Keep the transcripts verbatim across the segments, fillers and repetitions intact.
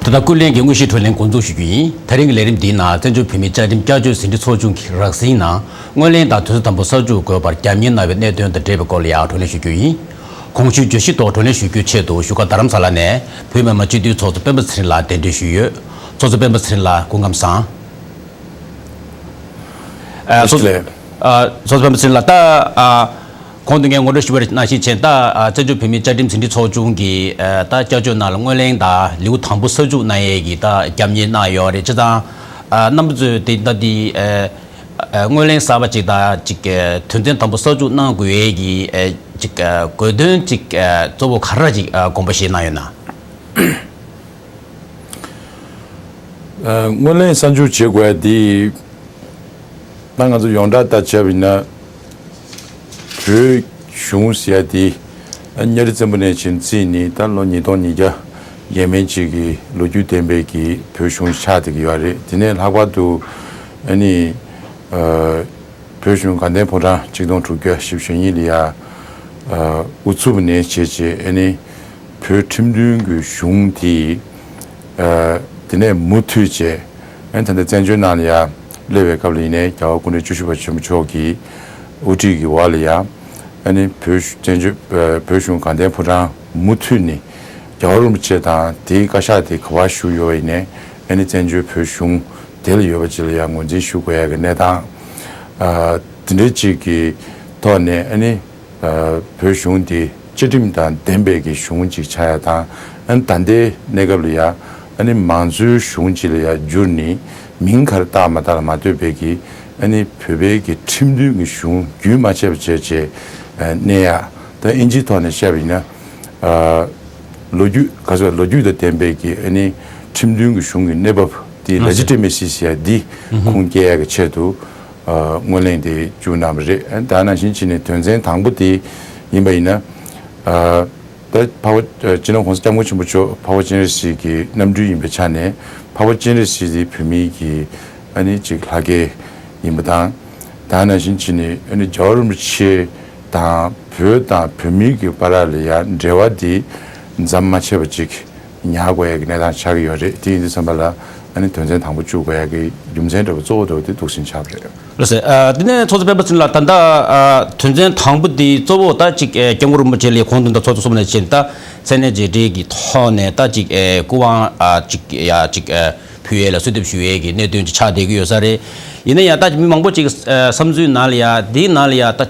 ད་ལྟ་ཀུན་གླེང་གི་དངོས་གཞིའི་བགྲོ་གླེང་འགོ་འཛུགས་ཞུ་རྒྱུ་ཡིན། ད་རིང་གི་ལས་རིམ་འདིའི་ནང་བཙན་བྱོལ་བོད་མིའི་བཅའ་ཁྲིམས་བསྐྱར་བཅོས་ཟིན་བྲིས་ཚོགས་ཆུང་གི་རགས་ཟིན་ནང་སྔོན་གླེང་དང་དོན་ཚན་དང་པོ་གསར་འཇུག་དགོས་པར་རྒྱབ་གཉེར་གནང་བའི་གནད་དོན་དང་འབྲེལ་བའི་སྐོར་ལ་ཡང་བགྲོ་གླེང་ཞུ་རྒྱུ་ཡིན། གོང་ཞུས་བརྗོད་གཞི་ཐོག་བགྲོ་གླེང་ཞུ་རྒྱུའི་ཆེད་དུ་བཞུགས་སྒར་རྡ་རམ་ས་ལ་ནས་བོད་མི་མང་སྤྱི་འཐུས་ཚོགས་གཙོ་སྤེན་པ་ཚེ་རིང་ལགས་གདན་འདྲེན་ཞུས་ཡོད། ཚོགས་གཙོ་སྤེན་པ་ཚེ་རིང་ལགས་སྐུ་ཁམས་བཟང་། ཨ། བཀྲ་ཤིས་བདེ་ལེགས། ཨ། ཚོགས་གཙོ་སྤེན་པ་ཚེ་རིང་ལགས། ད་ཨ་གོང་དུ་ངས་ངོ་སྤྲོད་ཞུས་པ་ནང་བཞིན་བྱས། ད་ཨ་བཙན་བྱོལ་བོད་མིའི་བཅའ་ཁྲིམས་ཟིན་བྲིས་ཚོགས་ཆུང་གི་ཨ་ད་བསྐྱར་བཅོས་ནང་ལ་སྔོན་གླེང་དང་ལེའུ་དང་པོ་གསར་འཇུག་གནང་ཡས་ཀྱི་ད་རྒྱབ་གཉེར་གནང་ཡོད་རེད། བྱས་ཙང་ཨ་རྣམ་པ་ཚོས་དེ་ད་འདི་ཨ་ཨ་སྔོན་གླེང་གསར་པ་ཅིག་དང་ཅིག་ཨ་དོན་ཚན་དང་པོ་གསར་འཇུག་གནང་དགོས་ཡས་ཀྱི་ཨ་ཅིག་ཨ་དགོས་དོན་ཅིག་ཨ་གཙོ་བོ་ག་རེ་ཅིག་ཨ་དགོངས་པ་བཞེས་གནང་ཡོད་ན། ཨ་སྔོན་གླེང་གསར་འཇུག་བྱེད་དགོས་ཡ་དེ། ད་ང་ཚོ་ཡོངས་གྲགས་ལྟར་བྱས་པ་ཡིན་ན། བོད་གཞུང་ཟེར་ཡ་དེ་གཉའ་ཁྲི་བཙན་པོ་ནས་བྱས་བརྩིས་ནས་ད་ལོ་ཉིས་སྟོང་ཉིས་བརྒྱ་ཡས་མས་ཅིག་གི་ལོ་རྒྱུས་ལྡན་པའི་གི་བོད་གཞུང་ཆགས་བསྡད་ཀྱི་ཡོད་རེད། དེ་ནས་ལྷག་པར་དུ་ཨ་ནི་ཨ་བོད་གཞུང་དགའ་ལྡན་ཕོ་བྲང་ཆིག་སྟོང་དྲུག་བརྒྱ་བཞི་བཅུ་ཞེ་གཉིས་ལ་ཡ་ཨ་དབུ་ཚུགས་ནས་བྱས་བྱས་ཨ་ནི། བོད་ཁྲིམས་མཐུན་གྱི་གཞུང་དེ། ཨ་དེ་ནས་མུ་མཐུད་བྱས། ཨ་ད་ལྟ་བཙན་བྱོལ་ནང་ལ་ཡ་སླེབས་པའི་སྐབས་ལ་ཡིན་ནའི་རྒྱལ་བ་སྐུ་ཕྲེང་བཅུ་བཞི་པ་ཆེན་པོ་མཆོག་གི་དབུ་ཁྲིད་ཀྱི་འོག་ལ་ཡ། ཨ་ནི་བོད་བཙན་བྱོལ་ཨ་བོད་གཞུང་དགའ་ལྡན་ཕོ་བྲང་མུ་མཐུད་ནས་རྒྱལ་བ་རིན་པོ་ཆེ་དང་དེའི་བཀའ་ཤག་དེ་ག་པར་བཞུགས་ཡོད་པ་ཡིན་ནའི་ཨ་ནི་བཙན་བྱོལ་བོད་གཞུང་དེ་ལ་ཡོད་པ་ཅིག་ལ་ཡ་ངོས་འཛིན་ཞུ་དགོས་ཡ་གི་གནས་སྟངས། ཨ་དེ་འདྲའི་ཅིག་གི་ཐོག་ནས་ཨ་ནི། ཨ་བོད་གཞུང་དེ་བཅའ་ཁྲིམས་དང་ལྡན་པའི་གི་གཞུང་ཅིག་ཆགས་ཡ་དང་། ཨ་ནི་ད་ལྟའི་གནས་སྐབས་ལ་ཡ་ཨ་ནི་མང་གཙོའི་གཞུང་ཅིག་ལ་ཡ་བསྒྱུར་ནས་མིང་ག་རེ་བཏགས་མ་བཏགས་ལ་མ་ལྟོས་པའི་གི་ཨ་ནི་བོད་པའི་གི་ཁྲིམས་མཐུན་གྱི་གཞུང་རྒྱུན་མ་ཆད་པ་བྱས་བྱས་ཨ་གནས་ཡ། ད་ཨིན་ཇིའི་ཐོག་ནས་བཤད་པ་ཡིན་ན། ཨ་ལོ་རྒྱུས་ག་ཚོད་ལོ་རྒྱུས་དང་ལྡན་པའི་གི་ཨ་ནི་ཁྲིམས་མཐུན་གྱི་གཞུང་གི་གནས་བབ་དེ་ལེ་ཇི་ཊི་མེ་སི་ཟེར་ཡ་འདི་ཁུངས་སྐྱེལ་ཡ་གི་ཆེད་དུ། ཨ་སྔོན་གླེང་དེ་བཅུག་གནང་བ་རེད། ཨ་ད་ནང་བཞིན་བྱས་ནས་དོན་ཚན་དང་པོ་དེ་ཡིན་པ་ཡིན་ན། ཨ་ད་འཕགས་པ་ཨ་སྤྱི་ནོར་༸གོང་ས་༸སྐྱབས་མགོན་ཆེན་པོ་མཆོག་འཕགས་པ་སྤྱན་རས་གཟིགས་ཀྱི་རྣམ་སྤྲུལ་ཡིན་པའི་ཆ་ནས་འཕགས་པ་སྤྱན་རས་གཟིགས་དེ་བོད་མིའི་གི་ཨ་ནི་ཅིག་ལྷ་སྐལ་ཡིན་པ་དང་། ད་ནང་བཞིན་བྱས་ནས་ཨ་ནི་རྒྱལ་བ་རིན་པོ་ཆེ་དང་བོད་དང་བོད་མིའི་གི་བར་ལ་ཡ་འབྲེལ་བ་དེ་ཟམ་མ་ཆད་པ་ཅིག་ཉར་དགོས་ཡ་གི་གནས་སྟངས་ཆགས་ཀྱི་ཡོད་རེད། དེ་ཡིན་དུས་ཙམ་པ་ལ་ཨ་ནི་དོན་ཚན་དང་པོ་བཅུག་དགོས་ཡ་གི་རྒྱུ་མཚན་འདྲ་པོ་གཙོ་བོ་འདྲ་པོ་དེ་འདུག་སེ་ཆགས་པ་རེད། ལགས་སོ། ཨ་དེ་ནས་ཚོགས་གཙོ་སྤེན་པ་ཚེ་རིང་ལགས། ད་ལྟ་ཨ་དོན་ཚན་དང་པོ་དེ་གཙོ་བོ་ད་ཅིག་ཨ་སྐྱབས་མགོན་རིན་པོ་ཆེ་ལ་གོང་དུ་ད་ཚོགས་གཙོ་གསུངས་པ་ནང་བཞིན་ད་མཚན་གནས་རྗེས་དྲན་གྱི་ཐོག་ནས་ད་ཅིག་ཨ་སྐུ་དབང་ཨ་ཅིག་ཡ་ཅིག་ཨ་ཕུལ་ཡས་ལ་གསོལ་འདེབས་ཞུ་ཡས་ཀྱི་གནད་དོན་ཅིག་ཆགས་བསྡད་ཀྱི་ཡོད་ས་རེད། ཡིན་ན་ཡང་ད་མི་མང་པོ་ཅིག་ཨ་བསམ་ཚུལ་ནང་ལ་ཡ་དེའི་ནང་ལ་ཡ་ད།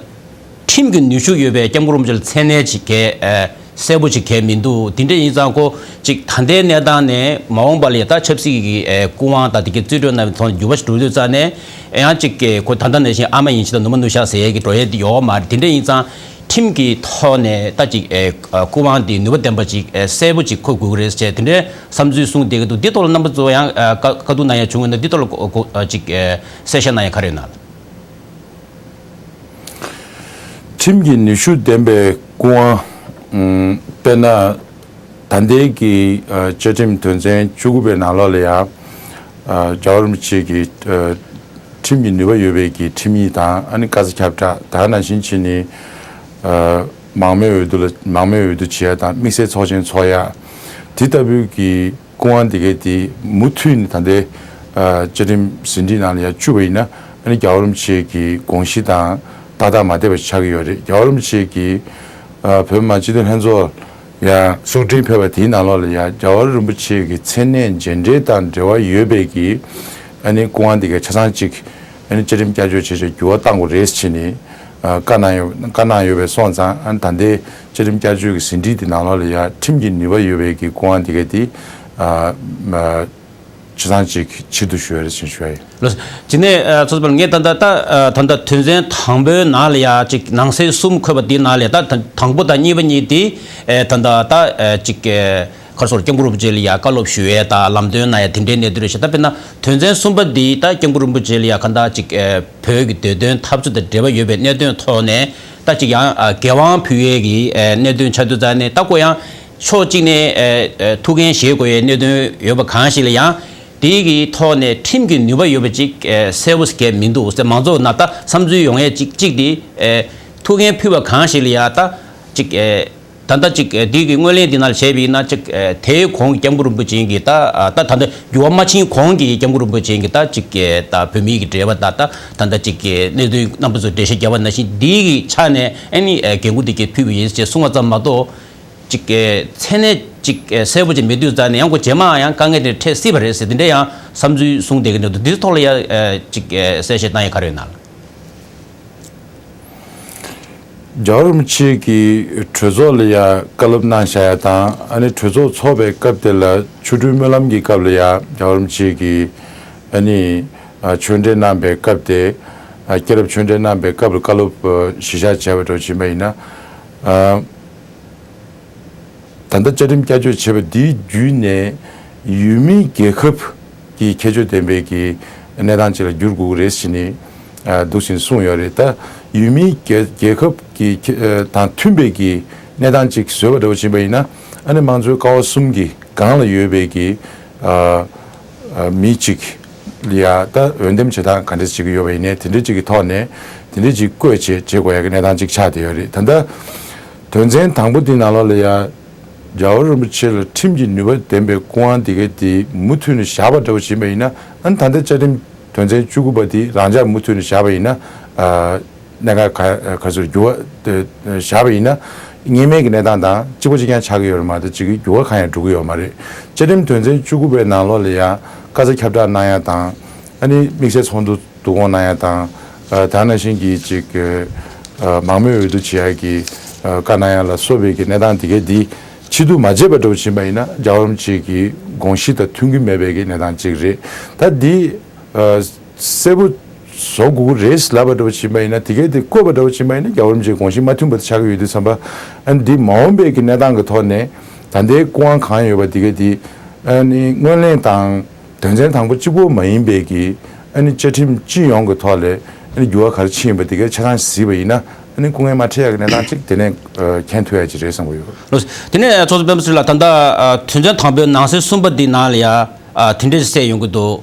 ཁྲིམས་ཀྱི་ནུས་ཤུགས་ཡོད་པའི་སྐྱབས་མགོན་རིན་པོ་ཆེ་ལ་མཚན་གནས་ཅིག་གས་ཨ་གསལ་པོ་ཅིག་གས་མི་འདུག་དེ་འདྲ་ཡིན་ཙང་ཁོ་ཅིག་ད་ལྟའི་གནས་སྟངས་ནས་མ་འོངས་པ་ལ་ད་ཆབ་སྲིད་ཀྱི་ཨ་སྐུ་དབང་དང་དེ་གའི་རྩིས་སྤྲོད་གནང་བའི་ཐོག་ནས་འགྱུར་བ་ཞིག་འགྲོ་དུས་ཙང་ནས་ཡང་ཅིག་གས་ཁོ་ད་ལྟ་ནང་བཞིན་ཨ་མ་ཡིན་ཕྱིན་ད་ནུ་མ་ནུ་ཤག་ཟེར་ཡས་ཀྱི་འགྲོ་ཡས་དེ་ཡོད་མ་རེད། དེ་འདྲ་ཡིན་ཙང་ཁྲིམས་ཀྱི་ཐོག་ནས་ད་ཅིག་ཨ་སྐུ་དབང་དེ་ནུས་པ་ལྡན་པ་ཅིག་ཨ་གསལ་པོ་ཅིག་འཁོད་དགོས་ཀྱི་རེད་ཟེར་དེ་འདྲའི་བསམ་ཚུལ་གསུངས་བསྡད་ཀྱི་འདུག་འདི་ཐོག་ལ་རྣམ་པ་ཚོ་ཡང་ཨ་བཀའ་བཀའ་བསྡུར་གནང་ཡ་བྱུང་ཡོད་ན་འདི་ཐོག་ལ་གོ་གོ་ཨ་ཅིག་ཨ་གསལ་བཤད་གནང་ཡ་ག་རེ་ཡོད་ན། ཁྲིམས་ཀྱི་ནུས་ཤུགས་ལྡན་པའི་སྐུ་དབང་། ཨམ་དཔེར་ན། ད་ལྟའི་གི་ཨ་བཅའ་ཁྲིམས་དོན་ཚན་བཅུ་དགུ་པའི་ནང་ལོགས་ལ་ཡང་། ཨ་རྒྱལ་བ་རིན་པོ་ཆེ་གི་ཨ་ཁྲིམས་ཀྱི་ནུས་པ་ཡོད་པའི་གི་ཁྲིམས་ཡིག་དང་ཨ་ནི་བཀའ་སྩལ་ཁྱབ་བསྒྲགས་ད་ནང་བཞིན་བྱས་ནས་ཨ་མང་མོས་འོས་བསྡུ་ལ་མང་མོས་འོས་བསྡུ་བྱེད་ཡ་དང་དམིགས་བསལ་ཚོགས་ཆེན་འཚོགས་ཡ། དེ་ལྟ་བུའི་གི་སྐུ་དབང་དེ་གས་དེ་མུ་མཐུད་ནས་ད་ལྟའི་ཨ་བཅའ་ཁྲིམས་ཟིན་བྲིས་ནང་ལ་ཡང་བཅུག་པ་ཡིན་ན་ཨ་ནི་རྒྱལ་བ་རིན་པོ་ཆེ་གི་དགོངས་གཞི་དང་ཏག་ཏག་མ་བསྡད་པ་ཆགས་ཀྱི་ཡོད་རེད། རྒྱལ་བ་རིན་པོ་ཆེ་གི་ཨ་བོད་མི་མང་སྤྱི་འཐུས་ལྷན་ཚོགས་ཡང་གསུང་འཕྲིན་ཕེབས་པ་དེའི་ནང་ལོགས་ལ་ཡང་རྒྱལ་བ་རིན་པོ་ཆེ་གི་མཚན་གནས་མཇལ་འཕྲད་དང་འབྲེལ་བ་ཡོད་པའི་གི་ཨ་ནི་སྐུ་དབང་དེ་གའི་ཆ་ཚང་གཅིག་ཨ་ནི་བཅའ་ཁྲིམས་བསྐྱར་བཅོས་བྱས་བྱས་འགྱུར་བ་གཏང་དགོས་རེད་ཟེར་ནས་ཨ་བཀའ་གནང་ཡོད་བཀའ་གནང་ཡོད་པའི་སོང་ཙང་ཨ་ནི་ད་ལྟའི་བཅའ་ཁྲིམས་བསྐྱར་བཅོས་ཀྱི་ཟིན་བྲིས་དེ་ནང་ལོགས་ལ་ཡང་ཁྲིམས་ཀྱི་ནུས་པ་ཡོད་པའི་གི་སྐུ་དབང་དེ་གའི་དེ་ཨ་མ་ཆ་ཚང་གཅིག་ཕྱིར་བསྡུ་ཞུ་ཡ་རེད་ཟེར་ཞུ་ཡ་ཡིན། ལགས། དེ་ནས་ཨ་ཚོགས་གཙོ་ངས་ད་ལྟ་ད་ཨ་ད་ལྟ་དོན་ཚན་དང་པོའི་ནང་ལ་ཡ་ཅིག་ནང་གསེས་གསུམ་འཁོད་པ་དེའི་ནང་ལ་ཡ་ད་ད་དང་པོ་དང་གཉིས་པ་གཉིས་དེ་ཨེ་ད་ལྟ་ད་ཨ་ཅིག་ཨེ་ག་རེ་ཟེར་སྐྱབས་མགོན་རིན་པོ་ཆེ་ལ་ཡ་བཀའ་སློབ་ཞུ་ཡས་དང་ལམ་སྟོན་གནང་ཡས་དེ་འདྲའི་གནད་དོན་རེད་ཤག་ད་དཔེར་ན་དོན་ཚན་གསུམ་པ་འདི་ད་སྐྱབས་མགོན་རིན་པོ་ཆེ་ལ་ཡ་ག་ད་ཅིག་ཨེ་བོད་ཀྱི་བདེ་དོན་འཐབ་རྩོད་དང་འབྲེལ་བ་ཡོད་པའི་གནད་དོན་ཐོག་ནས་ད་ཅིག་ཡང་ཨ་འགན་དབང་ཕུལ་ཡས་ཀྱི་ཨེ་གནད་དོན་ཆགས་དུས་ཙང་ནས་ད་ཁོ་ཡང་ཕྱོགས་གཅིག་ནས་ཨེ་ཨེ་ཐུགས་འགན་བཞེས་དགོས་ཡས་གནད་དོན་ཡོད་པ་གང་ཞིག་ལ་ཡང་དེ་གི་ཐོག་ནས་ཁྲིམས་ཀྱི་ནུས་པ་ཡོད་པ་ཅིག་ཨེ་གསལ་པོ་ཞིག་མི་འདུག་ཟེར་མང་ཚོགས་ནང་ད་བསམ་ཚུལ་ཡོང་ཡས་ཅིག་ཅིག་དེ་ཨེ་ཐུགས་འགན་ཕུལ་བ་གང་ཞིག་ལ་ཡང་ད་ཅིག་ཨེ། ད་ལྟ་ཅིག་འདི་གི་སྔོན་གླེང་འདི་ནང་བྱས་པ་ཡིན་ན་ཅིག་དེའི་གོང་གི་སྐྱབས་མགོན་རིན་པོ་ཆེ་གིས་ད་ད་ད་ལྟ་འགྱུར་བ་མ་ཕྱིན་གོང་གི་སྐྱབས་མགོན་རིན་པོ་ཆེ་གིས་ད་ཅིག་ད་བོད་མིའི་གི་འབྲེལ་བ་ད་ད་ད་ལྟ་ཅིག་གནད་དོན་རྣམ་པ་ཚོ་འགྲེལ་བཤད་བརྒྱབ་པ་ནང་བཞིན་འདི་གི་ཆ་ནས་ཨ་ནི་འགན་ཁུར་འདི་གས་ཕུལ་བ་ཡིན་ཅེས་གསུངས་པ་ཙམ་མ་གཏོགས། ཅིག་གི་མཚན་གནས་ཅིག་གསལ་པོ་ཅིག་མེད་དུས་ཙང་ནས་ཡང་ཁོ་རྗེས་མ་ཡང་དཀའ་ངལ་དེ་འཕྲད་སྲིད་པ་རེད་ཟེར་དེ་འདྲ་ཡང་བསམ་ཚུལ་གསུངས་བསྡད་ཀྱི་འདུག་འདིའི་ཐོག་ལ་ཡང་ཅིག་གསལ་བཤད་གནང་ཡ་ག་རེ་ཡོད་ན། རྒྱལ་བ་རིན་པོ་ཆེ་གིས་གྲོས་ཚོགས་ལ་ཡང་བཀའ་སློབ་གནང་བཞག་ཡ་དང་ཨ་ནི་གྲོས་ཚོགས་ཚོགས་པའི་སྐབས་དེ་ལ་ཆོ་འཕྲུལ་སྨོན་ལམ་གྱི་སྐབས་ལ་ཡང་རྒྱལ་བ་རིན་པོ་ཆེ་གིས་ཨ་ནི་ཆོས་འབྲེལ་གནང་པའི་སྐབས་དེ་སྐྱེས་རབས་ཆོས་འབྲེལ་གནང་པའི་སྐབས་ལ་བཀའ་སློབ་གཞི་བཞག་བྱས་པ་འདྲ་བོ་ཕྱིན་པ་ཡིན་ན། ད་ལྟ་བཅའ་ཁྲིམས་བསྐྱར་བཅོས་བྱས་པ་འདིའི་བརྒྱུད་ནས་ཡུལ་མིའི་རྒྱལ་ཁབ་ཀྱི་ཁྱད་ཆོས་ལྡན་པའི་གི་གནས་སྟངས་ཅིག་ལ་འགྱུར་དགོས་ཀྱི་རེད་ཟེར་ནས་འདུག་ཟེར་གསུངས་ཡོད་རེད། ད་ཡུལ་མིའི་རྒྱལ་རྒྱལ་ཁབ་ཀྱི་ཁྱད་དང་མཐུན་པའི་གི་གནས་སྟངས་ཅིག་བཟོས་པ་འདྲ་བོ་ཕྱིན་པ་ཡིན་ན་ཨ་ནི་དམངས་གཙོའི་ཀ་བ་གསུམ་གྱི་སྒང་ལ་ཡོད་པའི་གི་མི་གཅིག་ལ་ཡ་ད་འོས་འདེམས་བྱེད་སྟངས་ག་འདྲས་བྱེད་ཀྱི་ཡོད་པ་ཡིན་ནའི་དེ་འདྲས་ཅིག་གི་ཐོག་ནས་དེ་འདྲས་ཅིག་བསྐོས་བྱས་བྱེད་དགོས་ཡ་གི་གནས་སྟངས་ཅིག་ཆགས་བསྡད་ཡོད་རེད། ད་ལྟ་དོན་ཚན་དང་པོ་འདི་ནང་ལོགས་ལ་ཡ་རྒྱལ་བ་རིན་པོ་ཆེ་ལ་ཁྲིམས་ཀྱི་ནུས་པ་ལྡན་པའི་སྐུ་དབང་དེ་གའི་དེ་མུ་མཐུད་ནས་བཞག་པ་འདྲ་བོ་ཕྱིན་པ་ཡིན་ན་ཨ་ནི་ད་ལྟའི་བཅའ་ཁྲིམས་དོན་ཚན་བཅུ་དགུ་པ་དེ་རང་འཇགས་མུ་མཐུད་ནས་བཞག་པ་ཡིན་ན། གནད་འགག་ག་ག་ཚོད་འགྱུར་བ་དེ་བཞག་པ་ཡིན་ན་སྔོན་མའི་གི་གནས་སྟངས་དང་གཅིག་པ་གཅིག་རྐྱང་ཆགས་ཀྱི་ཡོད་རེད་མ་གཏོགས་གཅིག་གི་འགྱུར་བ་གང་ཡང་འགྲོ་གི་ཡོད་མ་རེད། བཅའ་ཁྲིམས་དོན་ཚན་བཅུ་དགུ་པའི་ནང་ལོགས་ལ་ཡང་བཀའ་རྩ་ཁྱབ་བསྒྲགས་གནང་ཡ་དང་ཨ་ནི་དམིགས་བསལ་ཚོགས་འདུ་འདུ་སྐོང་གནང་ཡ་དང་ཨ་དེ་ནང་བཞིན་གྱི་ཅིག་ཨ་མང་མོས་འོས་བསྡུ་བྱེད་ཡ་གི་ཨ་བཀའ་གནང་ཡ་ལ་སོགས་པའི་གི་གནས་སྟངས་དེ་གའི་འདི་ཕྱིར་བསྡུ་མ་བྱས་པ་འདྲ་བོ་ཕྱིན་པ་ཡིན་ན་རྒྱལ་བ་རིན་པོ་ཆེ་གི་དགོངས་གཞི་དང་མཐུན་གྱི་མེད་པའི་གི་གནས་སྟངས་ཅིག་རེད། ད་འདི་ཨ་གསལ་པོ་བཟོ་དགོས་ཀྱི་རེད་ལབ་པ་འདྲ་བོ་ཕྱིན་པ་ཡིན་ན་དེ་གའི་དེ་བཀོད་པ་འདྲ་བོ་ཕྱིན་པ་ཡིན་ན་རྒྱལ་བ་རིན་པོ་ཆེའི་དགོངས་གཞི་མ་མཐུན་པ་དེ་ཆགས་ཀྱི་ཡོད་དུས་ཙམ་པ་ཨ་ནི་འདི་མ་འོངས་པའི་གི་གནས་སྟངས་ཀྱི་ཐོག་ནས་ད་ལྟའི་སྐུ་དབང་གང་ཡོད་པ་དེ་གའི་དེ་ཨ་ནི་སྔོན་གླེང་དང་དོན་ཚན་དང་པོ་གཅིག་པོ་མ་ཡིན་པའི་གི་ཨ་ནི་བཅའ་ཁྲིམས་སྤྱི་ཡོངས་ཀྱི་ཐོག་ལས་ཨ་ནི་འགྱུར་བ་ག་རེ་ཕྱིན་ཡིན་པ་དེ་གའི་ཆ་ཚང་གཟིགས་པ་ཡིན་ན་ཨ་ནི་སྐུ་ངལ་མ་འཕྲད་ཡག་གི་གནས་སྟངས་ཅིག་དེ་ནས་ཨ་མཁྱེན་ཐུབ་ཡག་ཅིག་རེད་བསམ་གྱི་ཡོད། ལགས་སོ། དེ་ནས་ཚོགས་གཙོ་སྤེན་པ་ཚེ་རིང་ལགས་ད་ལྟ་ཨ་དོན་ཚན་དང་པོའི་ནང་གསེས་གསུམ་པ་འདི་ནང་ལ་ཡ་ཨ་དེ་འདྲས་གསལ་ཡོང་གི་འདུག་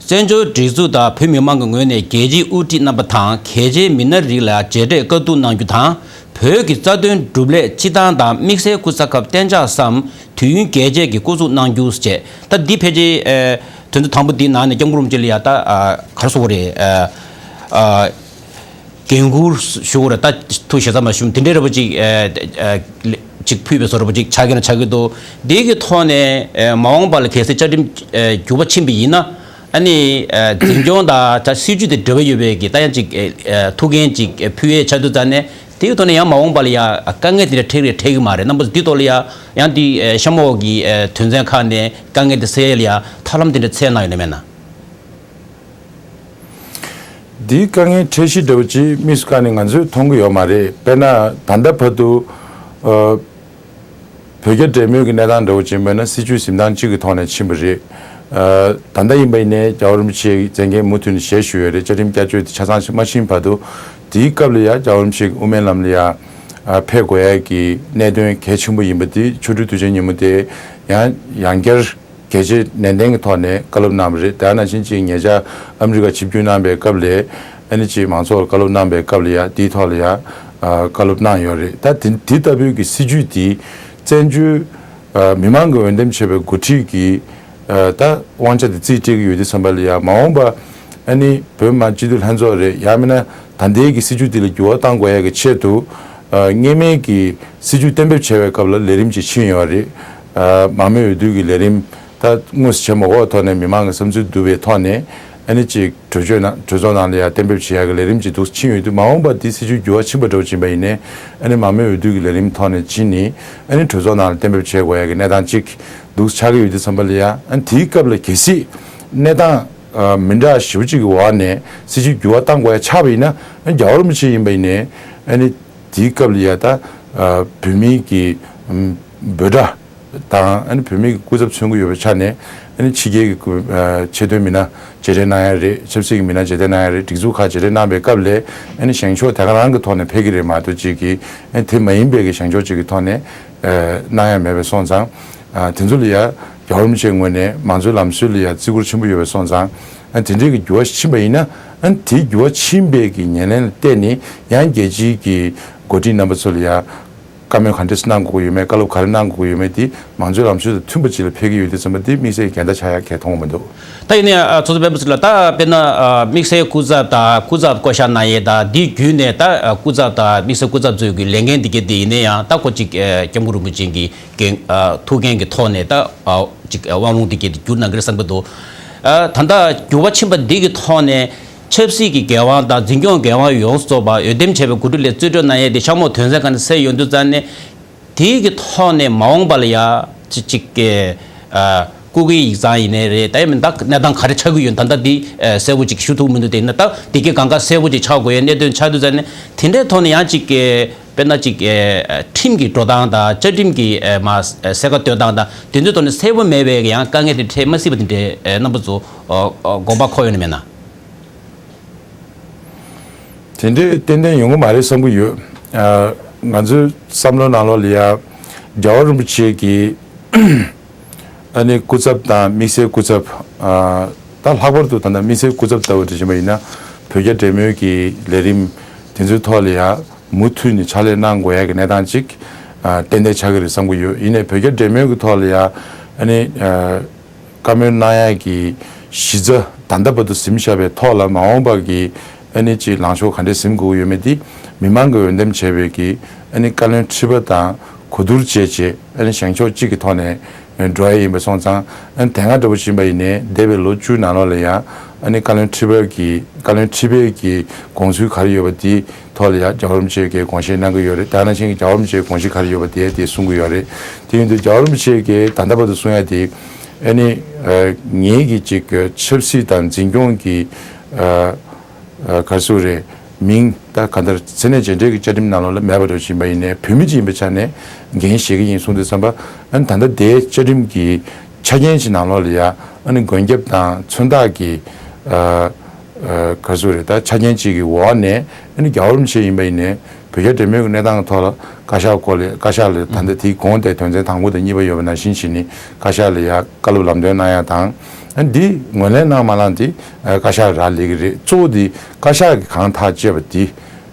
བཙན་བྱོལ་སྒྲིག་འཛུགས་དང་བོད་མི་མང་གི་ངོས་ནས་རྒྱལ་སྤྱིའི་དབུ་ཁྲིད་རྣམ་པ་དང་གལ་ཆེའི་མི་སྣ་རིགས་ལ་མཇལ་འཕྲད་བཀའ་བསྡུར་གནང་རྒྱུ་དང་། བོད་ཀྱི་རྩ་དོན་སྒྲུབ་སླད་སྤྱི་བཏང་དང་དམིགས་བསལ་སྐུ་ཚབ་སྐབས་གཏན་འཇགས་སམ་དུས་ཡུན་རྒྱས་བཅད་ཀྱི་སྐུ་གཟུགས་གནང་རྒྱུ་བཅས། ད་འདི་ཕལ་ཆེར་ཨ་དོན་ཚན་དང་པོ་འདིའི་ནང་ནས་སྐྱབས་མགོན་རིན་པོ་ཆེ་ལ་ཡ་ད་ཨ་ག་རེ་ཟེར་དགོས་རེད། ཨ་ཨ་འགན་འཁུར་ཞུ་དགོས་རེད། ད་ཐུགས་ཞེ་ས་མ་ཞུམ་དེ་འདྲའི་འདྲ་པོ་ཅིག་ཨ་ཨ་ཅིག་ཕུལ་བའི་བཟོ་འདྲ་པོ་ཅིག་ཆགས་ཀྱི་ན་ཆགས་ཀྱི་འདུག་འདི་གི་ཐོག་ནས་ཨ་མ་འོངས་པ་ལ་གལ་སྲིད་བཅའ་ཁྲིམས་ཨ་འགྱུར་བ་ཕྱིན་པ་ཡིན་ན། ཨ་ནི་ཨ་འཛིན་སྐྱོང་དང་ད་སྲིད་ཇུས་དེ་འབྲེལ་བ་ཡོད་པའི་གི་ད་ཡང་ཅིག་ཨ་ཨ་ཐུགས་འགན་ཅིག་ཨ་ཕུལ་ཡས་ཆགས་དུས་ཙང་ནས་དེའི་ཐོག་ནས་ཡང་མ་འོངས་པ་ལ་ཡང་དཀའ་ངལ་དེ་འདྲ་འཕྲད་རེད་འཕྲད་གི་མ་རེད། རྣམ་པ་ཚོ་འདི་ཐོག་ལ་ཡང་ཡང་འདི་ཨ་གཤམ་འོག་གི་ཨ་དོན་ཚན་ཁག་ནས་དཀའ་ངལ་དེ་སེལ་ཡས་ལ་ཡང་ཐབས་ལམ་དེ་འདྲ་འཚོལ་གནང་ཡོད་ན་མེད་ན། འདིའི་དཀའ་ངལ་འཕྲད་གཞི་འདྲ་བོ་ཅིག་དམིགས་སུ་བཀར་ནས་ང་ཚོས་མཐོང་གི་ཡོད་མ་རེད། དཔེར་ན་ད་ལྟ་བར་དུ་ཨ་བོད་རྒྱ་འབྲེལ་མོལ་གྱི་གནས་སྟངས་འདྲ་བོ་ཅིག་ཡིན་པ་ན་སྲིད་བྱུས་འཛིན་སྟངས་གཅིག་གི་ཐོག་ནས་ཕྱིན་པ་རེད། ཨ་ད་ལྟ་ཡིན་པ་ཡིན་ནའི་རྒྱལ་བ་རིན་པོ་ཆེའི་མཛད་འགན་མུ་མཐུད་ནས་བཞེས་བཞུགས་ཡོད་རེད། བཅའ་ཁྲིམས་བསྐྱར་བཅོས་དེ་ཆ་ཚང་ཞིག་མ་ཕྱིན་བར་དུ་དེའི་སྐབས་ལ་ཡང་རྒྱལ་བ་རིན་པོ་ཆེ་གི་དབུ་མའི་ལམ་ལ་ཡང་ཨ་ཕེབས་དགོས་ཡ་གི་གནད་དོན་གལ་ཆེན་པོ་ཡིན་པ་དེ་ཆོ་འཕྲུལ་དུས་ཆེན་ཉིན་མོ་དེ་ཡང་ཡང་བསྐྱར་གལ་ཆེ་ནན་ཏན་གྱི་ཐོག་ནས་བཀའ་སློབ་གནང་བ་རེད། དེ་ནང་བཞིན་གཅིག་ཉེ་ཆར་ཨ་མི་རི་ཀ་ཆིབས་བསྒྱུར་གནང་པའི་སྐབས་ལ་ཨ་ནི་གཅིག་མང་ཚོགས་ལ་བཀའ་སློབ་གནང་པའི་སྐབས་ལ་ཡང་དེའི་ཐོག་ལ་ཡང་ཨ་བཀའ་སློབ་གནང་ཡོད་རེད། ད་དེ་དེ་ལྟ་བུའི་གི་སྲིད་བྱུས་དེ་བཙན་བྱོལ་ཨ་མི་མང་གི་འོས་འདེམས་བྱས་པའི་འགོ་ཁྲིད་ཀྱི་ཨ་ད་དབང་ཆ་དེ་རྩིས་སྤྲད་ཀྱི་ཡོད་དུས་ཙམ་པ་ལ་ཡང་མ་འོངས་པ་ཨ་ནི་བོད་མི་མང་སྤྱི་འཐུས་ལྷན་ཚོགས་རེད། ཡང་མིན་ན་ད་ལྟའི་གི་སྲིད་བྱུས་དེ་ལ་འགྱུར་བ་གཏང་དགོས་ཡ་གི་ཆེད་དུ་ཨ་སྔོན་མའི་གི་སྲིད་བྱུས་གཏན་འབེབས་བྱས་པའི་སྐབས་ལ་ལས་རིམ་ཅིག་ཕྱིན་ཡོད་རེད། ཨ་མང་མོས་འོས་བསྡུ་གི་ལས་རིམ་ད་དངོས་སུ་བྱེད་མ་དགོས་པའི་ཐོག་ནས་མི་མང་གི་བསམ་ཚུལ་བསྡུ་བའི་ཐོག་ནས་ཨ་ནི་ཅིག་གྲོས་ཆོད་ནང་གྲོས་ཚོགས་ནང་ལ་ཡང་གཏན་འབེབས་བྱེད་ཡག་གི་ལས་རིམ་ཅིག་འདུག་ཕྱིན་ཡོད་དུས་མ་འོངས་པ་འདི་སྲིད་བྱུས་འགྱུར་བ་ཕྱིན་པ་འདྲ་བོ་ཕྱིན་པ་ཡིན་ནའི་ཨ་ནི་མང་མོས་འོས་བསྡུ་གི་ལས་རིམ་ཐོག་ནས་ཕྱིན་ནས་ཨ་ནི་གྲོས་ཚོགས་ནང་ལ་གཏན་འབེབས་བྱེད་དགོས་ཡག་གི་གནས་སྟངས་ཅིག་འདུག་ཆགས་ཀྱི་ཡོད་དུས་ཙམ་པ་ལ་ཡང་ཨ་ནི་དེའི་སྐབས་ལ་གལ་སྲིད་གནས་སྟངས་ཨ་མི་འདྲ་ཞེ་པོ་ཅིག་གི་འོག་ནས་སྲིད་བྱུས་འགྱུར་བ་གཏང་དགོས་ཡ་ཆགས་པ་ཡིན་ན་ཨ་ནི་རྒྱལ་བ་རིན་པོ་ཆེ་ཡིན་པ་ཡིན་ནའི་ཨ་ནི་དེའི་སྐབས་ལ་ཡ་ད་ཨ་བོད་མིའི་གི་ཨམ་འབོད་སྒྲ་དང་ཨ་ནི་བོད་མིའི་གི་སྐུ་ཚབ་མཚོན་གྱི་ཡོད་པའི་ཆ་ནས་ཨ་ནི་ཕྱི་རྒྱལ་གྱི་སྐུ་ཨ་ཆེས་མཐོའི་མི་སྣ་མཇལ་འཕྲད་གནང་ཡ་རེད། ཆབ་སྲིད་ཀྱི་མི་སྣ་མཇལ་འཕྲད་གནང་ཡ་རེད། སྒྲིག་འཛུགས་ཁག་མཇལ་འཕྲད་གནང་པའི་སྐབས་ལ་ཨ་ནི་བཞེངས་ཕྱོགས་དེ་ག་རང་གི་ཐོག་ནས་ཕེབས་ཀྱི་རེད་མ་གཏོགས་ཅིག་གི་ཨ་ནི་དེ་མ་ཡིན་པའི་གི་བཞེངས་ཕྱོགས་ཅིག་གི་ཐོག་ནས་ཨ་གནང་ཡ་མེད་པ་སོང་ཙང་ཨ་དེ་ཚོ་ལ་ཡ་རྒྱལ་བ་རིན་པོ་ཆེའི་ངོས་ནས་མང་གཙོའི་ལམ་སྲོལ་ལ་ཡ་བརྩི་བཀུར་ཆེན་པོ་ཡོད་པ་སོང་ཙང་ཨ་དེ་འདྲའི་གི་འགྱུར་བ་ཕྱིན་པ་ཡིན་ན་ཨ་དེའི་འགྱུར་བ་ཕྱིན་པའི་གི་ཉེར་ལེན་ལ་བརྟེན་ནས་ཡང་རྒྱལ་སྤྱིའི་གི་འགོ་ཁྲིད་རྣམ་པ་ཚོ་ལ་ཡ་ བཀའ་མོལ་ག་འདྲས་གནང་དགོས་ཀྱི་ཡོད་མེད། བཀའ་སློབ་ག་རེ་གནང་དགོས་ཀྱི་ཡོད་མེད་དེ་མང་གཙོའི་ལམ་སྲོལ་དང་མཐུན་པ་ཅིག་ལ་ཕེབས་ཀྱི་ཡོད་དུས་ཙམ་པ་དེ་དམིགས་བསལ་གྱི་འགལ་ཟླ་ཆགས་ཡག་གང་ཡང་མཐོང་གི་མི་འདུག་ད་ཡིན་ནའི་ཚོགས་གཙོ་སྤེན་པ་ཚེ་རིང་ལགས། ད་དཔེར་ན་དམིགས་བསལ་སྐུ་ཚབ་དང་སྐུ་ཚབ་བསྐོ་བཞག་གནང་ཡས་དང་འདི་བརྒྱུད་ནས་ད་སྐུ་ཚབ་དང་དམིགས་བསལ་སྐུ་ཚབ་ཚོའི་གི་ལས་འགན་འདི་གས་དེ་ཡིན་ནའི་ཡང་ད་ཁོ་ཅིག་སྐྱབས་མགོན་རིན་པོ་ཆེ་གི་འགན་ཐུགས་འགན་གྱི་ཐོག་ནས་ད་ཅིག་དབང་ལུང་འདི་གས་དེ་བསྒྱུར་གནང་གི་རེད་བསམ་གྱི་འདུག་ད་ལྟ་འགྱུར་བ་ཕྱིན་པ་འདི་གི་ཐོག་ནས། ཆབ་སྲིད་ཀྱི་འགན་དབང་དང་འཛིན་སྐྱོང་འགན་དབང་ཡོངས་སུ་རྫོགས་པ་འོས་འདེམས་བྱས་པའི་འགོ་ཁྲིད་ལ་རྩིས་སྤྲོད་གནང་ཡས་དེ་ཤག་མོ་དོན་ཚན་ག་ནས་གསལ་ཡོང་དུས་ཙང་ནས་དེའི་གི་ཐོག་ནས་མ་འོངས་པ་ལ་ཡ་ཅི་ཅིག་གི་ཨ་སྐུ་སྒེར་ཡིག་ཚང་ཡིན་ནའི་རེད། ད་ཡིན་མིན་ད་གནས་སྟངས་ག་རེ་ཆགས་ཀྱི་ཡོད་ད་ལྟ་འདི་ཨ་གསལ་པོ་ཅིག་ཞུ་ཐུབ་མི་འདུག་དེ་ཡིན་ན་ད་འདི་གི་གང་ག་གསལ་པོ་ཅིག་ཆགས་དགོས་ཡས་གནད་དོན་ཆགས་དུས་ཙང་ནས་དེ་འདྲའི་ཐོག་ནས་ཡང་ཅིག་གི་དཔེར་ན་ཅིག་ཨ་ཁྲིམས་ཀྱི་འགྲོ་སྟངས་དང་བཅའ་ཁྲིམས་ཀྱི་ཨ་མ་གསལ་ཁ་གཏོད་སྟངས་དང་དེ་ཚོའི་ཐོག་ནས་གསལ་པོ་མེད་པའི་ཡང་དཀའ་ངལ་དེ་འཕྲད་མ་སྲིད་པ་དེ་འདྲའི་ཨ་རྣམ་པ་ཚོ་ཨ་ཨ་དགོངས་པ་འཁོར་ཡོད་ན་མེད་ན། དེ་འདྲའི་ཏན་ཏན་ཡོང་གི་མ་རེད་བསམ་གྱི་ཡོད། ཨ་ང་ཚོའི་བསམ་བློ་ནང་ལོགས་ལ་ཡ་རྒྱལ་བ་རིན་པོ་ཆེ་གི་ཨ་ནི་སྐུ་ཚབ་དང་དམིགས་བསལ་སྐུ་ཚབ། ཨ་ད་ལྷག་པར་དུ་ད་ལྟ་དམིགས་བསལ་སྐུ་ཚབ་ལྟ་བུ་དེ་བྱས་པ་ཡིན་ན་བོད་རྒྱ་འབྲེལ་མོལ་གྱི་ལས་རིམ་དེ་ཚོའི་ཐོག་ལ་ཡ་མུ་མཐུད་ནས་ཕྱག་ལས་གནང་དགོས་ཡ་གི་གནས་སྟངས་ཅིག་ཨ་ཏན་ཏན་ཆགས་ཀྱི་རེད་བསམ་གྱི་ཡོད། ཡིན་ནའི་བོད་རྒྱ་འབྲེལ་མོལ་གྱི་ཐོག་ལ་ཡ་ཨ་ནི་ཨ། བཀའ་མོལ་གནང་ཡག་གི་གཞི་རྩ་ད་ལྟ་བར་དུ་ཟིན་བཞག་པའི་ཐོག་ལ་མ་འོངས་པ་གི་ཨ་ནི་ཅིག་ལངས་ཕྱོགས་ག་འདྲས་ཟིན་དགོས་ཀྱི་ཡོད་མེད་དེ་མི་མང་གིས་འོས་འདེམས་བྱས་པའི་གི་ཨ་ནི་བཀའ་བློན་ཁྲི་པ་དང་གོ་བསྡུར་བྱས་རྗེས་ཨ་ནི་བཞེངས་ཕྱོགས་གཅིག་གི་ཐོག་ནས་འགྲོ་ཡ་ཡིན་པ་སོང་ཙང་ཨ་ནི་དེ་སྔ་འདྲ་པོ་ཕྱིན་པ་ཡིན་ནའི་འདས་པའི་ལོ་བཅུ་ནང་ལོགས་ལ་ཡང་ཨ་ནི་བཀའ་བློན་ཁྲི་པ་གི་བཀའ་བློན་ཁྲི་པའི་གི་དགོངས་ཚུལ་ག་རེ་ཡོད་པ་དེ། ཐོག་ལ་ཡང་རྒྱལ་བ་རིན་པོ་ཆེ་གིས་དགོངས་བཞེས་གནང་གི་ཡོད་རེད། ད་ནང་བཞིན་གྱི་རྒྱལ་བ་རིན་པོ་ཆེའི་དགོངས་བཞེས་ག་རེ་ཡོད་པ་དེ་དེ་གསུང་གི་ཡོད་རེད། དེ་ཡིན་དུས་རྒྱལ་བ་རིན་པོ་ཆེ་གིས་ད་ལྟ་བར་དུ་གསུང་ཡ་དེ་ཨ་ནི་ངེད་ཀྱི་ཅིག་ཆབ་སྲིད་དང་འཛིན་སྐྱོང་གི་ག་རེ་ཟེར་རེད། མིང་ད་ག་འདྲ་མཚན་གནས་རྗེས་འབྲེལ་གྱི་བཅའ་ཁྲིམས་ནང་ལོགས་ལ་མེད་པ་འདྲ་བཞིན་པ་ཡིན་ནའི་བོད་མི་ཅིག་ཡིན་པའི་ཆ་ནས་འགན་བཞེས་ཀྱི་ཡིན་གསུངས་དུས་ཙམ་པ་ཨ་ནི་ད་ལྟ་དེའི་བཅའ་ཁྲིམས་ཀྱི་ཆ་རྐྱེན་ཅིག་ནང་ལོགས་ལ་ཡ་ཨ་ནི་མགོན་སྐྱབས་དང་མཚོན་རྟགས་ཀྱི་ག་རེ་ཟེར་རེད། ད་ཆ་རྐྱེན་གཅིག་གི་འོག་ནས་ཨ་ནི་རྒྱལ་བ་རིན་པོ་ཆེ་ཡིན་པ་ཡིན་ནའི་བོད་རྒྱ་འབྲེལ་མོལ་གྱི་གནས་སྟངས་ཐོག་ལ་བཀའ་ཤག་སྐོར་ལ་བཀའ་ཤག་ལ་ད་ལྟ་དེའི་གོང་དེ་དོན་ཚན་དང་པོ་དང་གཉིས་པ་ཡོད་པ་ནང་བཞིན་བྱས་ནས་བཀའ་ཤག་ལ་ཡ་བཀའ་སློབ་ལམ་སྟོན་གནང་ཡ་དང་ཨ་ནི་འདི་ངོས་ལེན་གནང་མ་གནང་དེ་བཀའ་ཤག་རག་ལས་ཀྱི་རེད། གཙོ་བོ་དེ་བཀའ་ཤག་གིས་གང་ཐག་བཅད་པ་དེ་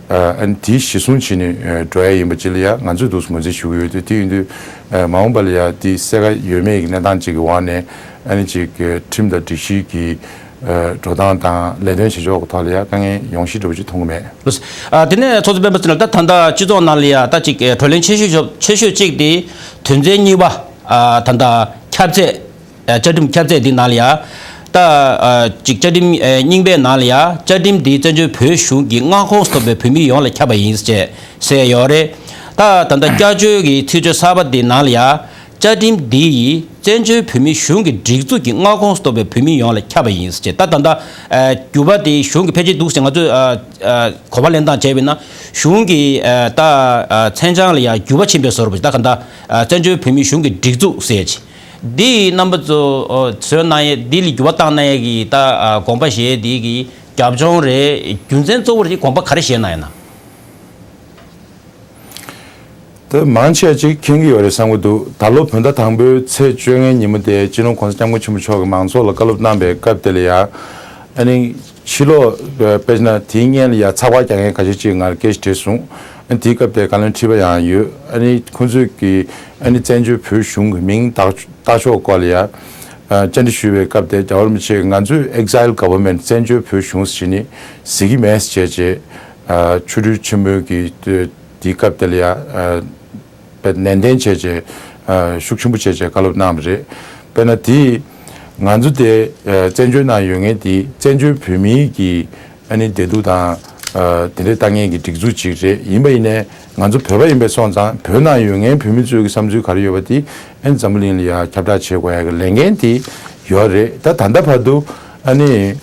ཨ་ནི་དེ་གཞི་བཟུང་བྱས་ནས་འགྲོ་ཡ་ཡིན་པ་ཅིག་ལ་ཡ་ང་ཚོས་འདུག་སེ་ངོས་འཛིན་ཞུ་གི་ཡོད་དུས་དེ་ཡིན་དུས་མ་འོངས་པ་ལ་ཡ་དེ་གསལ་ཁ་ཡོད་མེད་ཀྱི་གནས་སྟངས་ཅིག་གི་འོག་ནས་ཨ་ནི་ཅིག་ཁྲིམས་དང་སྒྲིག་གཞི་གི་འགྲོ་སྟངས་དང་ལས་དོན་བྱེད་ཕྱོགས་ཀྱི་ཐོག་ལ་ཡང་དཀའ་ངལ་ཡོང་གཞི་འདྲ་པོ་ཅིག་མཐོང་གི་མེད། ཨ་དེ་ནས་ཚོགས་གཙོ་སྤེན་པ་ཚེ་རིང་ལགས། ད་ད་ལྟ་སྤྱི་ཚོགས་ནང་ལ་ཡ་ད་ཅིག་བགྲོ་གླེང་ཆེ་ཤོས་ཤོས་ཆེ་ཤོས་གཅིག་དེ་དོན་ཚན་གཉིས་པ་ཨ་ད་ལྟ་ཁྱབ་ཚད་ཨ་བཅའ་ཁྲིམས་ཁྱབ་ཚད་འདི་ནང་ལ་ཡ་ད་ཨ་ཅིག་བཅའ་ཁྲིམས་ཨ་རྙིང་པའི་ནང་ལ་ཡ་བཅའ་ཁྲིམས་འདི་བཙན་བྱོལ་བོད་གཞུང་གི་མངའ་ཁོངས་སུ་གཏོགས་པའི་བོད་མི་ཡོངས་ལ་ཁྱབ་པ་ཡིན་ཅེས་གསལ་ཡོད་རེད། ད་ད་ལྟ་བསྐྱར་བཅོས་ཀྱི་ཚིག་བརྗོད་གསར་པ་འདི་ནང་ལ་ཡ། བཅའ་ཁྲིམས་འདི་ཡིས་བཙན་བྱོལ་བོད་མིའི་གཞུང་གི་སྒྲིག་འཛུགས་ཀྱི་མངའ་ཁོངས་སུ་གཏོགས་པའི་བོད་མི་ཡོངས་ལ་ཁྱབ་པ་ཡིན་ཞེས། ད་ད་ལྟ་ཨ་འགྱུར་བ་དེ་གཞུང་གི་ཕལ་ཆེར་འདུག་ཟེར་ང་ཚོས་ཨ་ཨ་གོ་བ་ལེན་སྟངས་བྱས་པ་ཡིན་ན་གཞུང་གི་ཨ་ད་ཨ་མཚན་བྱང་ལ་ཡང་འགྱུར་བ་ཕྱིན་པའི་བཟོ་འདྲ་པོ་ཞིག་ད་ག་ད་ཨ་བཙན་བྱོལ་བོད་མིའི་གཞུང་གི་སྒྲིག་འཛུགས་ཟེར་ཅིག་འདི་རྣམ་པ་ཚོ་ཨ་བཟོས་གནང་ཡས་འདི་ལ་འགྱུར་བ་བཏང་གནང་ཡས་ཀྱི་ད་ཨ་དགོངས་པ་བཞེས་འདི་གི་རྒྱབ་ལྗོངས་རེད། རྒྱུ་མཚན་གཙོ་བོ་རེད། དགོངས་པ་ག་རེ་བཞེས་གནང་ཡོད་ན། དེ་མང་ཆེ་ཅིག་མཁྱེན་གྱི་ཡོད་རེད་བསམ་གྱི་འདུག་ད་ལོ་བོད་ཟླ་དང་པོའི་ཚེས་བཅོ་ལྔའི་ཉིན་མོ་དེ་སྤྱི་ནོར་༸གོང་ས་༸སྐྱབས་མགོན་ཆེན་པོ་མཆོག་གིས་མང་ཚོགས་ལ་བཀའ་སློབ་གནང་པའི་སྐབས་དེ་ལ་ཡ། ཨ་ནི་ཕྱི་ལོགས་དཔེར་ན་དེའི་སྔོན་ལ་ཡ་ཚགས་པར་རྒྱག་མཁན་ཁ་ཤས་ཅིག་ང་ལ་སྐད་ཆ་དྲིས་སོང་། ཨ་ནི་དེའི་སྐབས་དེ་བཀའ་བློན་ཁྲི་པ་ཡང་ཡོད། ཨ་ནི་ཁོང་ཚོས་ཀྱིས་ཨ་ནི་བཙན་བྱོལ་བོད་གཞུང་གི་མིང་བཏགས་བཏགས་ཕྱོགས་སྐོར་ལ་ཡ། ཨ་བཅར་འདྲི་ཞུས་པའི་སྐབས་དེ་རྒྱལ་བ་རིན་པོ་ཆེས་ང་ཚོས་Exile Government བཙན་བྱོལ་བོད་གཞུང་ཟེར་ནི་ཟེར་གྱི་མེད་ཟེར་བྱས་རྗེས། ཨ་ཆོ་འཕྲུལ་ཆེན་མོའི་གི་དེའི་སྐབས་དེ་ལ་ཡ་ཨ་དཔེ་ནན་ཏན་བྱས་བྱས་ཨ་ཤུགས་ཆེན་པོ་བྱས་བྱས་བཀའ་སློབ་གནང་བ་རེད། དཔེར་ན་དེ་ང་ཚོ་དེ་ཨ་བཙན་བྱོལ་ནང་ཡོད་མཁན་དེ་བཙན་བྱོལ་བོད་མིའི་གི་ཨ་ནི་བདེ་སྡུག་དང་ཨ་དེ་འདྲའི་ལྟ་མཁན་གྱི་སྒྲིག་འཛུགས་ཅིག་རེད། ཡིན་པ་ཡིན་ནའི་ང་ཚོ་བོད་པ་ཡིན་པའི་སོང་ཙང་བོད་ནང་ཡོད་མཁན་བོད་མི་ཚོའི་གི་བསམ་ཚུལ་ག་རེ་ཡོད་པ་དེ་ཨ་ནི་འཛམ་བུ་གླིང་ལ་ཡ་ཁྱབ་བསྒྲགས་བྱེད་དགོས་ཡ་གི་ལས་འགན་དེ་ཡོད་རེད། ད་ད་ལྟ་བར་དུ་ཨ་ནི་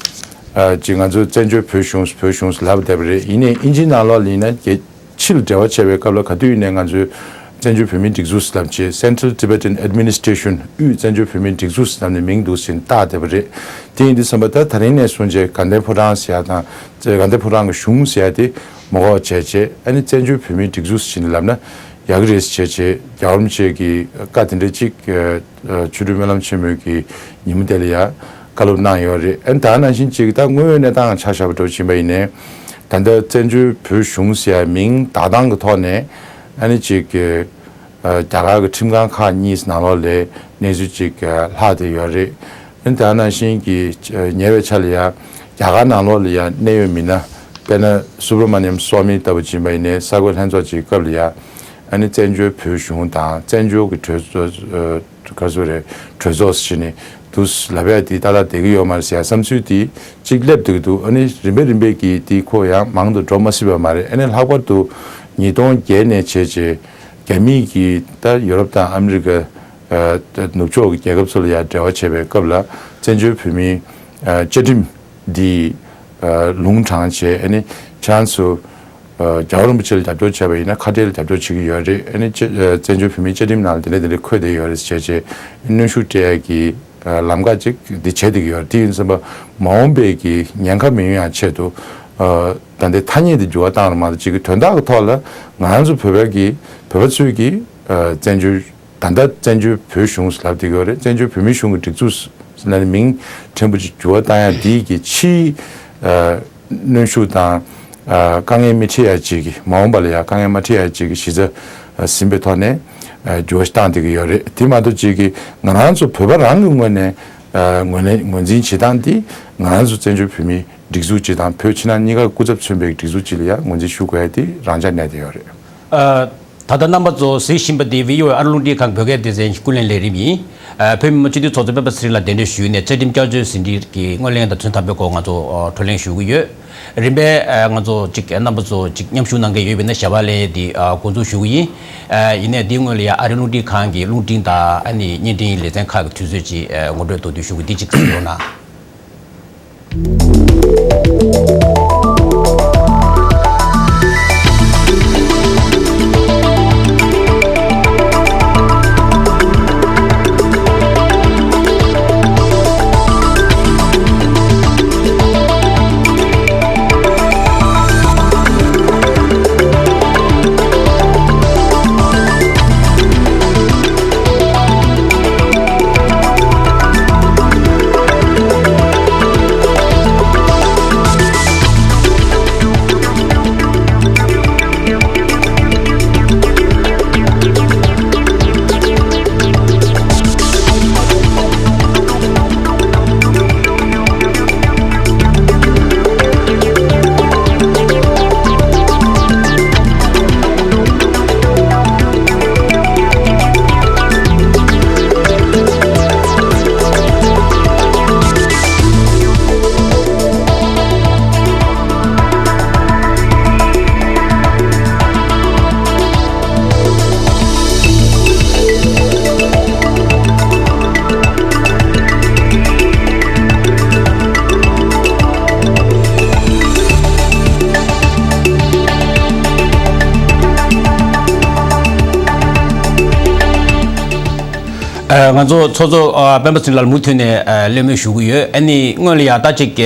ཨ་ཅིག་ང་ཚོ་བཙན་བྱོལ་བོད་གཞུང་བོད་གཞུང་ལབ་བསྡད་པ་རེད། ཡིན་ནའི་ཨིན་ཇིའི་ནང་ལོགས་ལ་ཡིན་ན་རྒྱལ་ཕྱི་ལ་འབྲེལ་བ་བྱས་པའི་སྐབས་ལ་ག་དུས་ཡིན་ནའི་ང་ཚོས་བཙན་བྱོལ་བོད་མིའི་སྒྲིག་འཛུགས་ཟེར་ལབ་བྱས་Central Tibetan Administration དབུས་བཙན་བྱོལ་བོད་མིའི་སྒྲིག་འཛུགས་ཟེར་ལབ་ནས་མིང་འདུག་ཟེར་བཏགས་བསྡད་པ་རེད། དེ་ཡིན་དུས་ཙམ་པ་ད་ད་རིང་ནས་བཟུང་བྱས་དགའ་ལྡན་ཕོ་བྲང་ཟེར་ཡ་དང་དགའ་ལྡན་ཕོ་བྲང་གི་གཞུང་ཟེར་ཡ་དེ་མ་གོ་བ་བྱས་བྱས་ཨ་ནི་བཙན་བྱོལ་བོད་མིའི་སྒྲིག་འཛུགས་ཟེར་ནས་ལབ་ན་ཡག་གི་རེད་ཟེར་བྱས་བྱས་རྒྱལ་བ་རིན་པོ་ཆེ་གི་བཀའ་དེ་འདྲ་གཅིག་ཨ་ཆོ་འཕྲུལ་སྨོན་ལམ་ཆེན་མོའི་གི་ཉིན་མོ་དེ་ལ་ཡ་བཀའ་སློབ་གནང་ཡོད་རེད། ཨ་ནི་ད་ནང་བཞིན་གཅིག་ད་དངོས་ཡོད་གནས་སྟངས་ཆ་བཞག་པ་འདྲ་བོ་ཕྱིན་པ་ཡིན་ནའི་ད་ལྟ་བཙན་བྱོལ་བོད་གཞུང་ཟེར་ཡ་མིང་བཏགས་སྟངས་ཀྱི་ཐོག་ནས་ ཨ་ནི་ཅིག་གི་ཨ་རྒྱ་གར་གྱི་ཁྲིམས་ཁང་ཁག་གཉིས་ནང་ལོགས་ལ་གནས་ཚུལ་ཅིག་ཨ་ལྷག་བསྡད་ཡོད་རེད། ཨ་ནི་དེ་ནང་བཞིན་གྱི་ཨ་ཉེ་བའི་ཆར་ལ་ཡང་རྒྱ་གར་ནང་ལོགས་ལ་ཡང་གནད་ཡོད་མི་སྣ། དཔེར་ན་སུབ་ར་མ་ནིམ་སྭ་མི་ལྟ་བུ་ཅིག་ཡིན་པ་ཡིན་ནའི་གསར་འགོད་ལྷན་ཚོགས་ཅིག་སྐབས་ལ་ཡང་ཨ་ནི་བཙན་བྱོལ་བོད་གཞུང་དང་བཙན་བྱོལ་གྱི་གྲོས་ཚོགས་ཨ་ག་ཚོད་རེད། གྲོས་ཚོགས་ཟེར་ནས་འདུག་ལབ་ཡ་དེ་ཏག་ཏག་བསྡད་ཀྱི་ཡོད་མ་རེད་ཟེར་ཡ་བསམ་ཚུལ་དེ་གཅིག་སླེབས་བསྡད་ཀྱི་འདུག་ཨ་ནི་རིམ་པས་རིམ་པས་ཀྱིས་དེ་ཁོ་ཡང་མང་དུ་འགྲོ་མ་སྲིད་པ་མ་རེད། ཨ་ནི་ལྷག་པར་དུ་ཉིས་སྟོང་བརྒྱད་ནས་བྱས་བྱས་རྒྱ་མིས་ཀྱིས་ད་ཡོ་རོབ་དང་ཨ་མི་རི་ཀ་ཨ་ནུབ་ཕྱོགས་ཀྱི་རྒྱལ་ཁབ་ཚོ་ལ་ཡང་འབྲེལ་བ་བྱས་པའི་སྐབས་ལ་བཙན་བྱོལ་བོད་མིའི་ཨ་བཅའ་ཁྲིམས་འདི་ཨ་ལུང་དྲངས་བྱས། ཨ་ནི་ཁྱེད་རང་ཚོ་ཨ་རྒྱལ་བ་རིན་པོ་ཆེ་ལ་རྒྱབ་སྐྱོར་བྱས་པ་ཡིན་ན་ཁ་བྲལ་ལ་རྒྱབ་སྐྱོར་བྱེད་ཀྱི་ཡོད་རེད། ཨ་ནི་ཅེ་ཨ་བཙན་བྱོལ་བོད་མིའི་བཅའ་ཁྲིམས་ནང་ལ་དེ་འདྲ་དེ་འདྲ་འཁོད་བསྡད་ཡོད་རེད་ཟེར་བྱས་བྱས་གནོན་ཤུགས་སྤྲད་ཡ་གི་ཨ་ལམ་ཁ་ཅིག་འདི་བྱེད་བསྡད་ཀྱི་ཡོད་རེད། དེ་ཡིན་ཙམ་པ་མ་འོངས་པའི་གི་ཉེན་ཁ་མི་ཡོང་ཡ་ཆེད་དུ་ཨ་ད་ལྟའི་ཐ་སྙད་དེ་འགྱུར་བ་བཏང་རེད་མ་གཏོགས་ཅིག་གི་དོན་དག་གི་ཐོག་ལ་ང་རང་ཚོ་བོད་པ་གི་བོད་པ་ཚོས་ཀྱི་ཨ་བཙན་བྱོལ་ད་ལྟ་བཙན་བྱོལ་བོད་གཞུང་ལབ་བསྡད་ཀྱི་ཡོད་རེད། བཙན་བྱོལ་བོད་མིའི་གཞུང་གི་སྒྲིག་འཛུགས་ལ་ནི་མིང་ཕྲན་བུ་ཅིག་འགྱུར་བ་བཏང་ཡ་འདི་གི་ཕྱིའི་ཨ་གནོན་ཤུགས་དང་ཨ་དཀའ་ངལ་མི་འཕྲད་ཡ་ཅིག་གི་མ་འོངས་པ་ལ་ཡ་དཀའ་ངལ་མ་འཕྲད་ཡ་ཅིག་གི་གཞི་རྩ་ཨ་ཟིན་པའི་ཐོག་ནས་ཨ་འགྱུར་བ་ཞིག་བཏང་བསྡད་ཀྱི་ཡོད་རེད། དེ་མ་གཏོགས་ཅིག་གི་ང་རང་ཚོ་བོད་པ་རང་གི་ངོས་ནས་ཨ་ངོས་ནས་ངོས་འཛིན་བྱེད་སྟངས་འདི་ང་རང་ཚོ་བཙན་བྱོལ་བོད་མིའི་སྒྲིག་འཛུགས་ཅིག་དང་བོད་ཕྱི་ནང་གཉིས་ཀ་སྐུ་ཚབ་མཚོན་པའི་སྒྲིག་འཛུགས་ཅིག་ལ་ཡ་ངོས་འཛིན་ཞུ་དགོས་ཡ་དེ་རང་འཇགས་གནས་བསྡད་ཡོད་རེད། ཨ། ད་ལྟ་རྣམ་པ་ཚོ་གཟིགས་བཞིན་པ་འདི་བི་ཨོ་ཨེ་ཨ་རི་རླུང་འཕྲིན་ཁང་བོད་སྐད་སྡེ་ཚན་གྱི་ཀུན་གླེང་ལས་རིམ་ཡིན། ཨ། བོད་མི་མང་སྤྱི་འཐུས་ཚོགས་གཙོ་སྤེན་པ་ཚེ་རིང་ལགས་གདན་འདྲེན་ཞུས་ནས་རྩ་ཁྲིམས་བསྐྱར་བཅོས་ཟིན་བྲིས་ཀྱི་སྔོན་གླེང་དང་དོན་དམ་པའི་སྐོར་ང་ཚོ་ཨ་བགྲོ་གླེང་ཞུ་གི་ཡོད། རིམ་པས་ཨ་ང་ཚོ་གཅིག་རྣམ་པ་ཚོ་གཅིག་མཉམ་ཞུགས་གནང་མཁན་ཡོད་པ་ཡིན་ན་ཞལ་པར་ལེན་ཡས་འདི་ཨ་འགོ་འཛུགས་ཞུ་གི་ཡིན། ཨ། ཡིན་ནའི་འདིའི་སྔོན་ལ་ཡ་ཨ་རི་རླུང་འཕྲིན་ཁང་གི་རླུང་འཕྲིན་དང་ཨ་ནི་བརྙན་འཕྲིན་ལེ་ཚན་ཁག་གི་དུས་ཚོད་ཅིག་ཨ་ངོ་སྤྲོད་མདོར་བསྡུས་ཞུ་གི་འདི་གཅིག་གཟིགས་རོགས་གནང་། ཨ། ང་ཚོ་ཚོགས་གཙོ་ཨ་སྤེན་པ་ཚེ་རིང་ལགས་མུ་མཐུད་ནས་ཨ་གླེང་མོལ་ཞུ་གི་ཡོད། ཨ་ནི་སྔོན་ལ་ཡ་ད་ཅིག་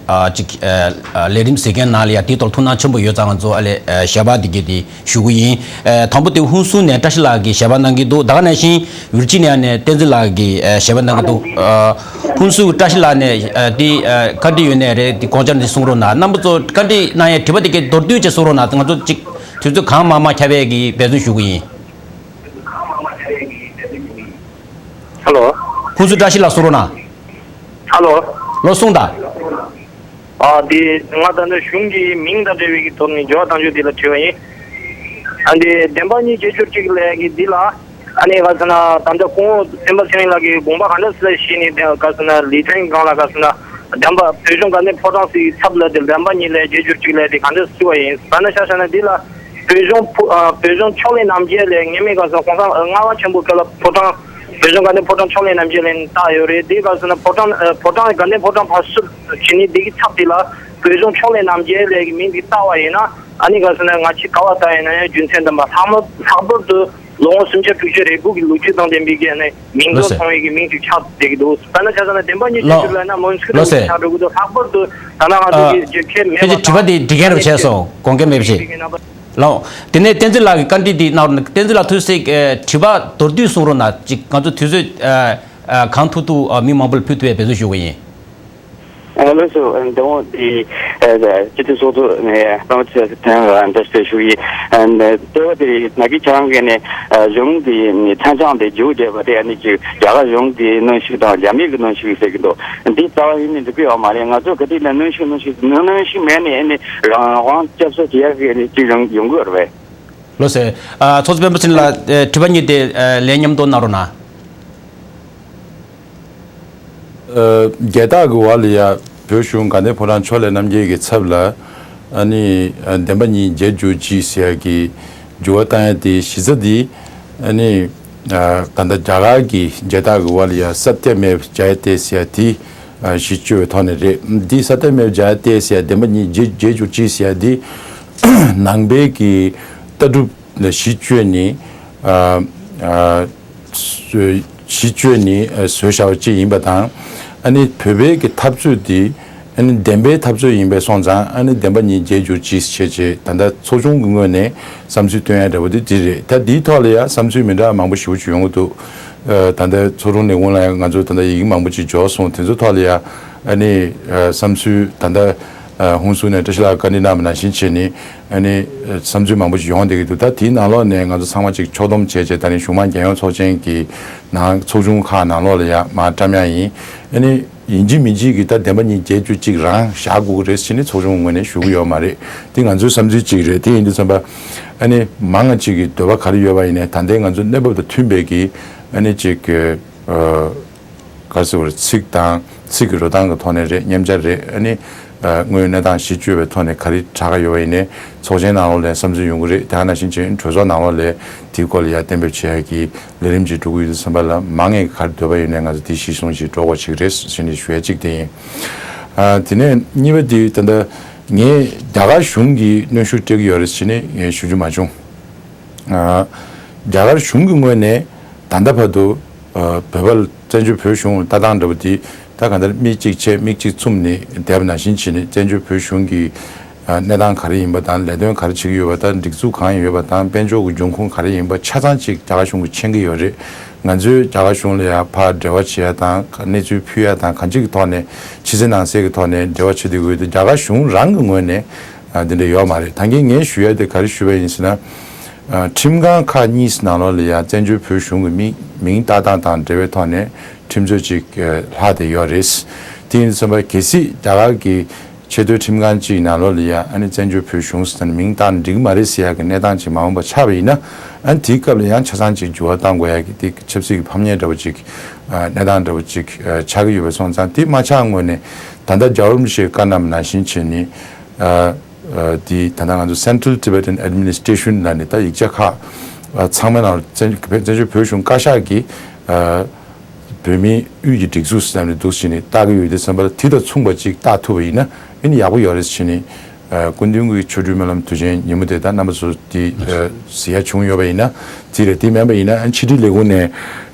ཨ་ཅིག་ཨ་ལས་རིམ་གཟིགས་མཁན་ནང་ལ་ཡ་དེའི་ཐོག་ཐུགས་སྣང་ཆེན་པོ་ཡོད་ཙང་ང་ཚོ་ཨ་ལས་ཨ་ཞལ་པར་འདི་གས་དེ་ཞུ་གི་ཡིན། ཨ་དང་པོ་དེ་ཧུན་སུར་ནས་བཀྲ་ཤིས་ལགས་ཀྱིས་ཞལ་པར་གནང་གི་འདུག་ད་ག་ནང་བཞིན་ཝིར་ཇི་ནི་ཡ་ནས་བསྟན་འཛིན་ལགས་ཀྱིས་ཨ་ཞལ་པར་གནང་གི་འདུག་ཨ་ཧུན་སུར་བཀྲ་ཤིས་ལགས་ནས་ཨ་དེ་ཨ་བཀའ་འདྲི་ཡོད་ནའི་རེད། དེ་དགོངས་འཆར་འདི་གསུང་རོགས་གནང་། རྣམ་པ་ཚོ་བཀའ་འདྲི་གནང་ཡའི་དྲི་བ་དེ་གས་མདོར་བསྡུས་ཅིག་གསུང་རོགས་གནང་། ང་ཚོ་ཅིག་དུས་ཚོད་གང་མང་མང་ཁྱབ་པའི་གི་འབད་བརྩོན་ཞུ་གི་ཡིན། ཧ་ལོ། ཧུན་སུར་བཀྲ་ཤིས་ལགས་གསུང་རོགས་གནང་། ཧ་ལོ། ལོ་གསུངས་དང་། ཨ་དེ་ང་ད་ལྟ་གཞུང་གི་མིང་དང་འབྲེལ་བའི་གི་ཐོག་ནས་འགྱུར་བ་བཏང་རྒྱུ་དེ་ལ་དྲི་བ་ཡིན། ཨ་འདི་བདེན་པ་གཉིས་བརྗེ་སྦྱོར་གཅིག་ལས་གི་འདི་ལ། ཨ་ནི་ག་ཟེར་ན་ད་ལྟ་སྐུ་ངོ་སྤེན་པ་ཚེ་རིང་ལགས་ཀྱིས་དགོངས་པ་ག་འདྲ་སེ་བཞེས་ནས་ག་ཟེར་ན་ལི་ཐན་སྒང་ལ་ག་ཟེར་ན་བདེན་པ་བོད་གཞུང་དགའ་ལྡན་ཕོ་བྲང་ཟེར་ཚབ་ལ་དེ་བདེན་པ་གཉིས་ལས་བརྗེ་སྦྱོར་གཅིག་ལས་དེ་ག་འདྲ་སེ་བྱུང་བ་ཡིན། ད་ནི་ཆ་བཞག་ན་འདི་ལ་བོད་གཞུང་ཕུ་ཨ་བོད་གཞུང་ཕྱོགས་ལས་རྣམ་རྒྱལ་ལས་ངེས་མེད་ག་ཟེར་ན་གོང་ས་ལྔ་པ་ཆེན་པོ་སྐབས་ལ་ཕོ་བྲང་བོད་གཞུང་དགའ་ལྡན་ཕོ་བྲང་ཕྱོགས་ལས་རྣམ་རྒྱལ་ལས་བཏགས་ཡོད་རེད། དེ་ག་ཟེར་ན་ཕོ་བྲང་ཨ་ཕོ་བྲང་དགའ་ལྡན་ཕོ་བྲང་བར་སུབ་བྱེད་ནི་འདི་གི་ཚབ་དེ་ལ་བོད་གཞུང་ཕྱོགས་ལས་རྣམ་རྒྱལ་ལས་ཀྱི་མིང་འདི་བཏགས་པ་ཡིན་ན་ཨ་ནི་ག་ཟེར་ན་ང་ཆེ་ག་བ་བཏགས་ཡིན་ན་ཡང་རྒྱུ་མཚན་ལྡན་པ་ལྷག་མ་ལྷག་པར་དུ། ལོ་ངོ་སུམ་བརྒྱ་དྲུག་ཅུ་རེ་དགུ་གི་ལོ་རྒྱུས་དང་ལྡན་པའི་གི་ནི་མིང་ལོ་དུ་སེ། མཐོང་བའི་གི་མིང་ཅིག་ཆགས་བསྡད་ཀྱི་འདུག་ད་ནི་ཆ་བཞག་ན་བདེན་པ་གཉིས་ལོ། བརྗེ་སྦྱོར་ལ་ན་མོན་གྷོ་ལོ་ཆགས་འགྲོ་གི་འདུག་ལྷག་པར་དུ་ད་ནི་ང་ཚོ་ཨ་གི་རྒྱུན་ཆད་མེད་པ་ཕལ་ཆེར་དྲི་བ་དེ་འགྲིག་མཁན་རུ་བྱས་སོང་། དགོངས་འགལ་མེད་པ་ཞིག་ལགས། དེ་ནས་བསྟན་འཛིན་ལགས་ཀྱི་བཀའ་འདྲི་འདི་གནང་རོགས་གནང་། བསྟན་འཛིན་ལགས་ཐུགས་སྲས་ཨ་དྲི་བ་མདོར་བསྡུས་གསུང་རོགས་གནང་། ཅིག་ང་ཚོ་དུས་ཚོད་ཨ་ཨ་གང་ཐུབ་ཐུབ་ཨ་མི་མང་པོ་ལ་ཕུལ་ཐུབ་པའི་འབད་བརྩོན་ཞུ་གི་ཡིན། ལགས་སོ། འདི་འོང་དེ་སྤྱི་འཐུས་ཚོགས་གཙོ་ནས་རྣམ་པ་ཚོ་དེ་འདྲ་ཞུ་ཡི། ལྟེ་བ་དེ་ནག་གི་ཆང་གི་ནས་གཞུང་དེ་ནས་མཚན་བྱང་དེ་རྒྱུགས་བསྡད་པ་དེ་ཨ་ནི་ཅིག་རྒྱ་གར་གཞུང་དེ་གནོན་ཤུགས་དང་རྒྱ་མི་གི་གནོན་ཤུགས་ཟེར་གི་འདུག་འདི་རྩ་བ་ཡིན་ནི་འགྲིག་གི་ཡོད་མ་རེད། ང་ཚོ་ག་དུས་ལ་གནོན་ཤུགས་གནོན་ཤུགས་གནོན་ཤུགས་མེད་ནས་ཨ་ནི་རང་དབང་སྐྱབས་གསོ་བྱེད་ཡག་གི་ཨ་ནི་ཅིག་རང་ཡོང་གི་ཡོད་རེད་པས། ལགས་སོ། ཚོགས་གཙོ་སྤེན་པ་ཚེ་རིང་ལགས། དྲི་བ་གཉིས་དེ་ལན་མཉམ་དུ་གནང་རོགས་གནང་། ཨ། རྒྱལ་རྟགས་ཀྱི་འོག་ལ་ཡ་བོད་གཞུང་དགའ་ལྡན་ཕོ་བྲང་ཕྱོགས་ལས་རྣམ་རྒྱལ་གྱི་ཚབ་ལ་ཨ་ནི་བདེན་པ་གཉིས་རྒྱལ་གྱུར་ཅིག་ཟེར་ཡ་གི་འགྱུར་བ་བཏང་ཡ་དེ་གཞི་རྩ་དེ་ཨ་ནི་ད་ལྟ་རྒྱ་གར་གྱི་རྒྱལ་རྟགས་ཀྱི་འོག་ལ་ཡ་ས་གཏེར་མེད་པ་སྦྱར་ཡ་དེ་ཟེར་ཡ་དེ་གཞི་བཅོལ་བའི་ཐོག་ནས་རེད། འདི་ས་གཏེར་མེད་པ་སྦྱར་ཡ་དེ་ཟེར་ཡ་བདེན་པ་གཉིས་རྒྱལ་རྒྱལ་གྱུར་ཅིག་ཟེར་ཡ་དེ་ནང་པའི་གི་ལྟ་གྲུབ་ལ་གཞི་བཅོལ་ནས་ཨ་ཨ། གཞི་བཅོལ་ནས་བཟོས་བཞག་པ་ཅིག་ཡིན་པ་དང་། ཨ་ནི་བོད་པའི་གི་འཐབ་རྩོད་འདི་ཨ་ནི་བདེན་པའི་འཐབ་རྩོད་ཡིན་པས་སོང་ཙང་ཨ་ནི་བདེན་པ་གཉིས་རྒྱལ་གྱུར་ཅིག་བྱས་བྱས་ད་ལྟ་ཚོགས་ཆུང་གི་ངོས་ནས་བསམ་ཚུལ་བཏོན་ཡ་འདྲ་པོ་དེ་འདི་རེད། ད་འདིའི་ཐོག་ལ་ཡང་བསམ་ཚུལ་མི་འདྲ་བ་མང་པོ་ཞེ་པོ་ཅིག་ཡོང་གི་འདུག་ད་ལྟ་ཚོགས་དྲུང་ལས་ཁུངས་ལ་ཡང་ང་ཚོ་ད་ལྟ་ཡིག་མང་པོ་ཅིག་འབྱོར་སོང་། དེ་ཚོའི་ཐོག་ལ་ཡང་ཨ་ནི་བསམ་ཚུལ་ད་ལྟ་ཧུན་སུར་ནས་བཀྲ་ཤིས་ལགས་བཀའ་འདྲི་གནང་བ་ནང་བཞིན་བྱས་ནས། ཨ་ནི་བསམ་ཚུལ་མང་པོ་ཞིག་ཡོང་བསྡད་ཀྱི་འདུག་ད་དེའི་ནང་ལོགས་ནས་ང་ཚོ་ཚང་མ་ཅིག་ཕྱོགས་བསྡོམས་བྱས་བྱས་ད་ནི་གཞུང་མང་རྒྱལ་ཡོངས་ཚོགས་ཆེན་གྱི་ནང་ཚོགས་ཆུང་ཁག་ནང་ལོགས་ལ་ཡང་མར་བཀྲམ་ཡག་ཡིན། ཨ་ནི་ཡིན་གཅིག་མིན་གཅིག་གིས་ད་བདེན་པ་གཉིས་རྒྱལ་གྱུར་ཅིག་རང་བཞག་དགོས་ཀྱི་རེད་ཟེར་ནས་ཚོགས་ཆུང་ངོས་ནས་ཞུ་གི་ཡོད་མ་རེད། དེ་ང་ཚོའི་བསམ་ཚུལ་ཅིག་རེད། དེ་ཡིན་དུས་ཙམ་པ་ཨ་ནི་མང་ང་ཅིག་གི་འདོད་པ་ག་རེ་ཡོད་པ་ཡིན་ནའི་ད་ལྟའི་ང་ཚོ་གནས་བབ་དང་མཐུན་པའི་གི་ཨ་ནི་ཅིག་གི་ཨ། ག་རེ་ཟེར་བ་རེད། ཚིག་དང་ཚིག་གི་འགྲོ་སྟངས་ཀྱི་ཐོག་ནས་རེད། མཉམ་སྦྱར་རེད། ཨ་ནི་དངོས་ཡོད་གནས་སྟངས་གཞི་བཅོལ་བའི་ཐོག་ནས་ག་རེ་དྲག་ག་ཡོད་པ་ཡིན་ནའི་ཚོགས་ཆེན་ནང་ལོགས་ལ་བསམ་ཚུལ་ཡོང་གི་རེད། དེ་ནང་བཞིན་བྱས་གྲོས་ཚོགས་ནང་ལོགས་ལ་དེའི་སྐོར་ལ་ཡང་གཏན་འབེབས་བྱེད་ཡག་གི་ལས་རིམ་ཅིག་འགྲོ་གི་ཡོད་དུས་ཙམ་པ་ལ་མང་ངེས་ག་རེ་འདོད་པ་ཡོད་ནའི་ང་ཚོ་དེ་གཞིར་བཟུང་ཅིག་འགྲོ་དགོས་ཅིག་རེད་ཟེར་ནས་ཞུ་ཡ་གཅིག་དེ་ཡིན། ཨ། དེ་ནས་གཉིས་པ་དེ་ད་ལྟ་ངས་རྒྱ་གར་གཞུང་གིས་གནོན་ཤུགས་སྤྲད་ཀྱི་ཡོད་རེད་ཟེར་ནས་ངས་ཞུ་རྒྱུ་མ་བྱུང་། ཨ། རྒྱ་གར་གཞུང་གི་ངོས་ནས་ད་ལྟ་བར་དུ་ཨ། བོད་པ་ལ་བཙན་བྱོལ་བོད་གཞུང་ལ་ལྟ་སྟངས་འདྲ་པོ་དེ་ད་གང་ལྟར་མིག་གཅིག་ཕྱེ་མིག་གཅིག་བཙུམ་ནས་བསྡད་པ་ནང་བཞིན་བྱས་ནས་བཙན་བྱོལ་བོད་གཞུང་གི་ཨ། གནས་སྟངས་ག་རེ་ཡིན་པ་དང་ལས་དོན་ག་རེ་བྱེད་ཀྱི་ཡོད་པ་དང་སྒྲིག་འཛུགས་གང་ཡོད་པ་དང་དཔལ་འབྱོར་གྱི་འབྱུང་ཁུངས་ག་རེ་ཡིན་པ་ཆ་ཚང་ཅིག་རྒྱ་གར་གཞུང་གིས་མཁྱེན་གྱི་ཡོད་རེད། ང་ཚོས་རྒྱ་གར་གཞུང་ལ་ཡང་ཕར་འབྲེལ་བ་བྱེད་ཡ་དང་གནས་ཚུལ་ཕུལ་ཡ་དང་གང་ཅིའི་ཐོག་ནས་ཕྱི་གསལ་ནང་གསལ་གྱི་ཐོག་ནས་འབྲེལ་བ་བྱེད་བསྡད་ཀྱི་ཡོད་དེ་རྒྱ་གར་གཞུང་རང་གི་ངོས་ནས་ཨ། འདི་འདྲ་ཡོད་མ་རེད། ད་གིན་ངས་ཞུ་ཡ་དེ་ག་རེ་ཞུས་པ་ཡིན་ཟེར་ན། ཨ། ཁྲིམས་ཁང་ཁག་གཉིས་ནང་ལོགས་ལ་ཡང་བཙན་བྱོལ་བོད་གཞུང་གི་མིང་མིང་བཏགས་སྟངས་དང་འབྲེལ་བའི་ཐོག་ནས་ཁྲིམས་རྩོད་ཅིག་ཨ། ལྷག་བསྡད་ཡོད་རེད། དེ་ཡིན་དུས་ཙམ་པ་གལ་སྲིད་རྒྱ་གར་གྱི་ཆེས་མཐོའི་ཁྲིམས་ཁང་གཅིག་ནང་ལོགས་ལ་ཡང་ཨ་ནི་བཙན་བྱོལ་བོད་གཞུང་ཟེར་ནས་མིང་བཏགས་ན་འགྲིག་གི་མ་རེད་ཟེར་ཡག་གི་གནས་སྟངས་ཅིག་མ་འོངས་པ་ཆགས་པ་ཡིན་ན། ཨ་ནི་དེའི་སྐབས་ལ་ཡང་ཆ་ཚང་ཅིག་འགྱུར་བ་གཏང་དགོས་ཡག་གི་དེ་ཆབ་སྲིད་ཀྱི་ཕམ་ཉེས་འདྲ་བོ་ཅིག་ཨ། གནས་སྟངས་འདྲ་བོ་ཅིག་ཨ། ཆགས་ཀྱི་ཡོད་པ་སོང་ཙང་དེ་མ་ཆགས་སྔོན་ནས་ད་ལྟ་རྒྱལ་བ་རིན་པོ་ཆེས་བཀའ་གནང་བ་ནང་བཞིན་བྱས་ནས། ཨ། ཨ། དེ་ད་ལྟ་ང་ཚོ་Central Tibetan Administration ལབ་ནས་ད་ཡིག་ཆ་ཁག་ཨ། ཚང་མའི་ནང་བཙན་བཙན་བྱོལ་བོད་གཞུང་བཀའ་ཤག་གིས་ཨ། བོད་མིའི་དབུས་ཀྱི་སྒྲིག་འཛུགས་ཟེར་ནས་འདུག་བྱས་ནས་བལྟ་གི་ཡོད་དུས་ཙམ་པ་ལ་དེ་དང་མཚུངས་པ་ཅིག་བལྟ་ཐུབ་པ་ཡིན་ན་ཨ་ནི་ཡག་པོ་ཡོད་རེད་བྱས་ནས། ཨ། སྐུ་མདུན་གྱི་ཆོ་འཕྲུལ་སྨོན་ལམ་དུས་ཆེན་ཉིན་མོ་དེ་ད་རྣམ་པ་ཚོ་དེ་ཨ། གཟིགས་ཡ་བྱུང་ཡོད་པ་ཡིན་ན་ཨ་ནི་དེ་རེད། དེ་མིན་པ་ཡིན་ན་ཨ་ནི་ཕྱི་དྲིལ་ལས་ཁུངས་ནས་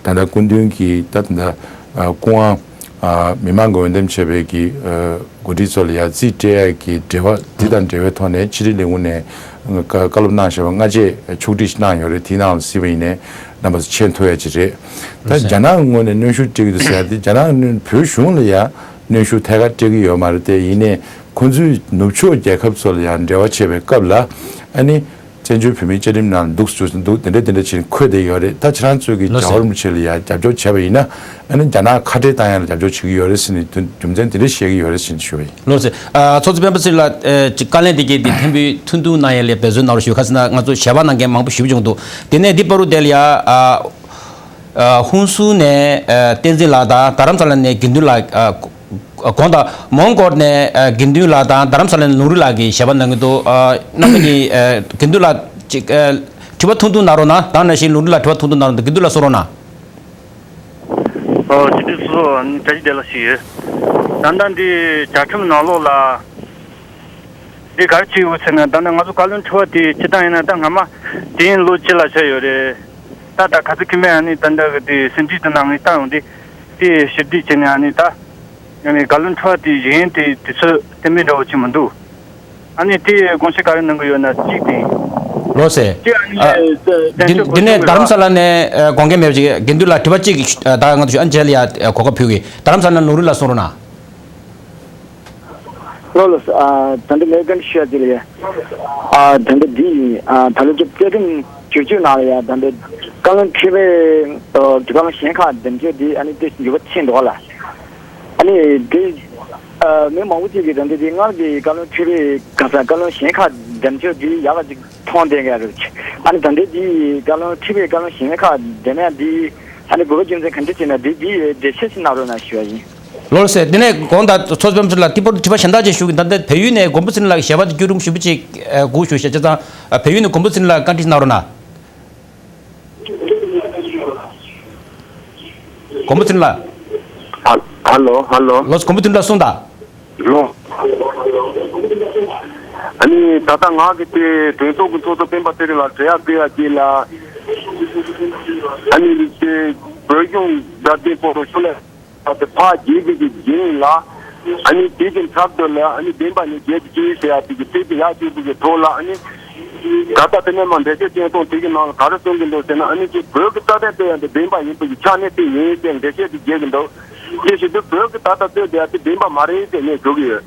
ད་ལྟ་སྐུ་མདུན་གྱི་ད་ད་ལྟ་ཨ། སྐུ་དབང་ཨ། མི་མང་གི་འོས་འདེམས་བྱས་པའི་གི་ཨ། འགོ་ཁྲིད་ཚོ་ལ་ཡང་རྩིས་སྤྲད་ཡ་གི་འབྲེལ་བ་དེ་དང་འབྲེལ་བའི་ཐོག་ནས་ཕྱི་དྲིལ་ལས་ཁུངས་ནས་བཀའ་བཀའ་སློབ་གནང་བཞག་པ་སྔ་རྗེས་ཕྱོགས་སྒྲིག་ཞིག་གནང་ཡོད་རེད། དེའི་ནང་ལ་གཟིགས་པ་ཡིན་ནའི་རྣམ་པ་ཚོ་མཁྱེན་ཐུབ་ཡ་ཅིག་རེད། ད་རྒྱ་ནག་གི་ངོས་ནས་གནོན་ཤུགས་སྤྲད་ཀྱི་འདུག་ཟེར་ཡ་དེ་རྒྱ་ནག་གི་བོད་གཞུང་ལ་ཡང་གནོན་ཤུགས་ཐད་ཀར་སྤྲད་ཀྱི་ཡོད་མ་རེད་དེ། ཡིན་ནའི་ཁོང་ཚོས་ནུབ་ཕྱོགས་རྒྱལ་ཁབ་ཚོ་ལ་ཡང་འབྲེལ་བ་བྱེད་པའི་སྐབས་ལ་ཨ་ནི། བཙན་བྱོལ་བོད་མིའི་བཅའ་ཁྲིམས་ནང་འདུག་སུ་འདུག་དེ་འདྲ་དེ་འདྲ་བྱས་འཁོད་བསྡད་ཡོད་རེད། ད་ཁྱེད་རང་ཚོས་ཀྱི་ལགས་རྒྱལ་བ་རིན་པོ་ཆེ་ལ་ཡང་རྒྱབ་སྐྱོར་བྱས་པ་ཡིན་ན་ཨ་ནི་རྒྱ་ནག་ཁ་བྲལ་བཏང་ཡ་ལ་རྒྱབ་སྐྱོར་བྱེད་ཀྱི་ཡོད་རེད་ཟེར་ནས་དོན་རྒྱུ་མཚན་དེ་འདྲ་བཤད་ཀྱི་ཡོད་རེད་ཟེར་ནས་ཞུ་བ་ཡིན། ལགས་སོ། ཨ། ཚོགས་གཙོ་སྤེན་པ་ཚེ་རིང་ལགས། ཨ། ཅིག་བཀའ་ལན་དེ་གའི་དེ་ཕན་པའི་ཐུགས་འདུན་གནང་ཡ་ལས་འབད་བརྩོན་གནང་རོགས་ཞུ། ག་ཟེར་ན་ང་ཚོ་ཞལ་པར་གནང་མཁན་མང་པོ་ཞེ་པོ་བྱུང་འདུག་དེ་ནས་འདི་བར་དུ་དེ་ལ་ཡ་ཨ། ཨ། ཧུན་སུར་ནས་ཨ། བསྟན་འཛིན་ལགས་དང་རྡ་རམ་ས་ལ་ནས་དགེ་འདུན་ལགས། ཨ། དགོངས་དག་མོན་གྷོ་ནས་ཨ། དགེ་འདུན་ལགས་དང་རྡ་རམ་ས་ལ་ནས་ལུང་རིགས་ལགས་ཀྱིས་ཞལ་པར་གནང་གི་འདུག་ཨ། རྣམ་པ་གཉིས་ཨ། དགེ་འདུན་ལགས་ཅིག་ཨ། དྲི་བ་ཐུང་ཐུང་གནང་རོགས་གནང་། དེ་ནང་བཞིན་ལུང་རིགས་ལགས་དྲི་བ་ཐུང་ཐུང་གནང་རོགས་གནང་། དགེ་འདུན་ལགས་གསུང་རོགས་གནང་། ཨོ། སྤྱི་འཐུས་ཚོགས་གཙོ་བཀྲ་ཤིས་བདེ་ལེགས་ཞུ་ཡོད། ད་ལྟ་འདི་བཅའ་ཁྲིམས་ནང་ལོགས་ལ་འདི་ག་རེ་བྱས་ཡོད་ཟེར་ན། ད་ལྟ་ང་ཚོ་བཀའ་བློན་ཁྲི་པ་དེ་སྤྱིར་བཏང་ཡིན་ན་ད་སྔ་མ་དེ་ཡིན་ལོ་གཅིག་ལ་བྱས་ཡོད་རེད། ད་ད་ག་ཚོད་ཁྱིམ་པས་ཨ་ནི་ད་ལྟ་གི་དེ་ཟིན་བྲིས་དེ་ནང་ངས་བལྟ་ཡོང་དུས་དེ་ཞིབ་འཇུག་བྱས་ནས་ཨ་ནི་ད་ཡང་ནི་བཀའ་བློན་ཁྲི་པ་དེ་གཞན་དེ་དུས་ཚོད་གཏན་འབེབས་འདྲ་བོ་ཅིག་མི་འདུག་ཨ་ནི་དེ་དགོངས་བཞེས་ག་རེ་གནང་གི་ཡོད་ན་གཅིག་དེ། ལགས་སོ། གཅིག་ཨ་ནི་ཨ། དེ་དེ་ནས་རྡ་རམ་ས་ལ་ནས་ཨ། དགོངས་འགལ་མེད་པ་ཅིག་དགེ་འདུན་ལགས་དྲི་བ་གཅིག་ཨ། ད་ང་ཚོ་ཨ་ནི་རྗེས་ལ་ཡ་ཨ། གོ་སྐབས་ཕུལ་གི། རྡ་རམ་ས་ལ་ནས་ལུང་རིགས་ལགས་གསུང་རོགས་གནང་། ལགས་ལགས། ཨ་ད་ལྟ་ངས་བཀའ་འདྲི་ཞུ་ཡ་དེ་ལ་ཡ། ཨ་ད་ལྟ་འདི་ཡིན། ཨ་ད་ལོ་རྒྱབ་རྩ་ཁྲིམས་བཅུ་གཅིག་ནང་ལ་ཡ། ད་ལྟ་བཀའ་བློན་ཁྲི་པའི་ཨ་བཀའ་བློན་གཞན་ཁག་འདེམས་ཕྱོགས་འདི་ཨ་ནི་ཏོག་ཙམ་འགྱུར་བ་ཕྱིན་འདུག་ལ། ཨ་ནི་འདི་ཨ་མི་མང་པོ་ཅིག་གིས་ད་ལྟ་འདི་སྔར་གྱི་བཀའ་བློན་ཁྲི་པའི་ག་ས་བཀའ་བློན་གཞན་ཁག་འདེམས་ཕྱོགས་འདི་ཡག་ག་ཅིག་མཐོང་བསྡད་མཁན་རེད། ཨ་ནི་ད་ལྟ་འདི་བཀའ་བློན་ཁྲི་པའི་བཀའ་བློན་གཞན་ཁག་འདེམས་ཡ་འདི་ཨ་ནི་དགོས་པ་རྒྱུ་མཚན་ག་འདྲ་ཅིག་ན་འདི་འདི་འགྲེལ་བཤད་ཅིག་གནང་རོགས་གནང་ཞུ་བ་ཡིན། ལགས་སོ། དེ་ནས་དགོངས་དག་ཚོགས་གཙོ་སྤེན་པ་ཚེ་རིང་ལགས། དེ་བར་དུ་དྲི་བ་གཞན་དག་ཅིག་ཞུ་གི། ད་ལྟ་བལ་ཡུལ་ནས་མགོན་པོ་ཚེ་རིང་ལགས་ཀྱི་ཞལ་པར་དེ་བརྒྱུད་རིམ་ཞུ་བ་ཅིག་ཨ་སྒུག་ཞུ་བྱས། བྱས་ཙང་ཨ་བལ་ཡུལ་ནས་མགོན་པོ་ཚེ་རིང་ལགས་བཀའ་འདྲི་གནང་རོགས་གནང་། མགོན་པོ་ཚེ་རིང་ལགས། ཧ་ཧ་ལོ། ཧ་ལོ། ལགས་སོ། མགོན་པོ་ཚེ་རིང་ལགས་གསུངས་དང་། ལོ། ཨ་ནི་ད་ལྟ་ང་གི་དེ་གྲོས་ཚོགས་ཀྱི་ཚོགས་གཙོ་སྤེན་པ་ཚེ་རིང་ལགས་འབྲེལ་ཡག་བསྐུལ་ཡག་ཅིག་ལ། ཨ་ནི་དེ་བོད་གཞུང་རྒྱལ་བསྟན་ཕོ་རོ་ཤོ་ལས། དེ་ཕར་རྒྱས་པའི་གི་རྒྱུན་ལ། ཨ་ནི་དེ་གི་ཚབ་ཏུ་ལ་ཨ་ནི་བདེན་པ་ནི་རྒྱལ་གྱི་སྤྱི་ཟེར་ཡ་དེ་གི་ཚིག་དེ་ཡག་ཅིག་པའི་གི་ཐོག་ལ། ཨ་ནི་ད་ལྟ་དེ་ནས་མ་འགྲེལ་བཤད་བསྟན་སྟངས་དེ་གི་ནང་ལ་ག་རེ་གསུང་གི་འདུག་ཟེར་ན། ཨ་ནི་ཅིག་བོད་ཀྱི་རྩ་དོན་དེ་ཡང་དེ་བདེན་པ་ཡིན་པའི་གི་ཆ་ནས་དེ་ཡིན་ཟེར་འགྲེལ་བཤད་དེ་རྒྱག་གི་འདུག་དེ་བཞིན་དུ་བོད་ཀྱི་ད་ལྟ་བསྟོད་བསྡད་ཡ་དེ་བདེན་པ་མ་རེད་ཟེར་ངས་ཞུ་གི་ཡོད།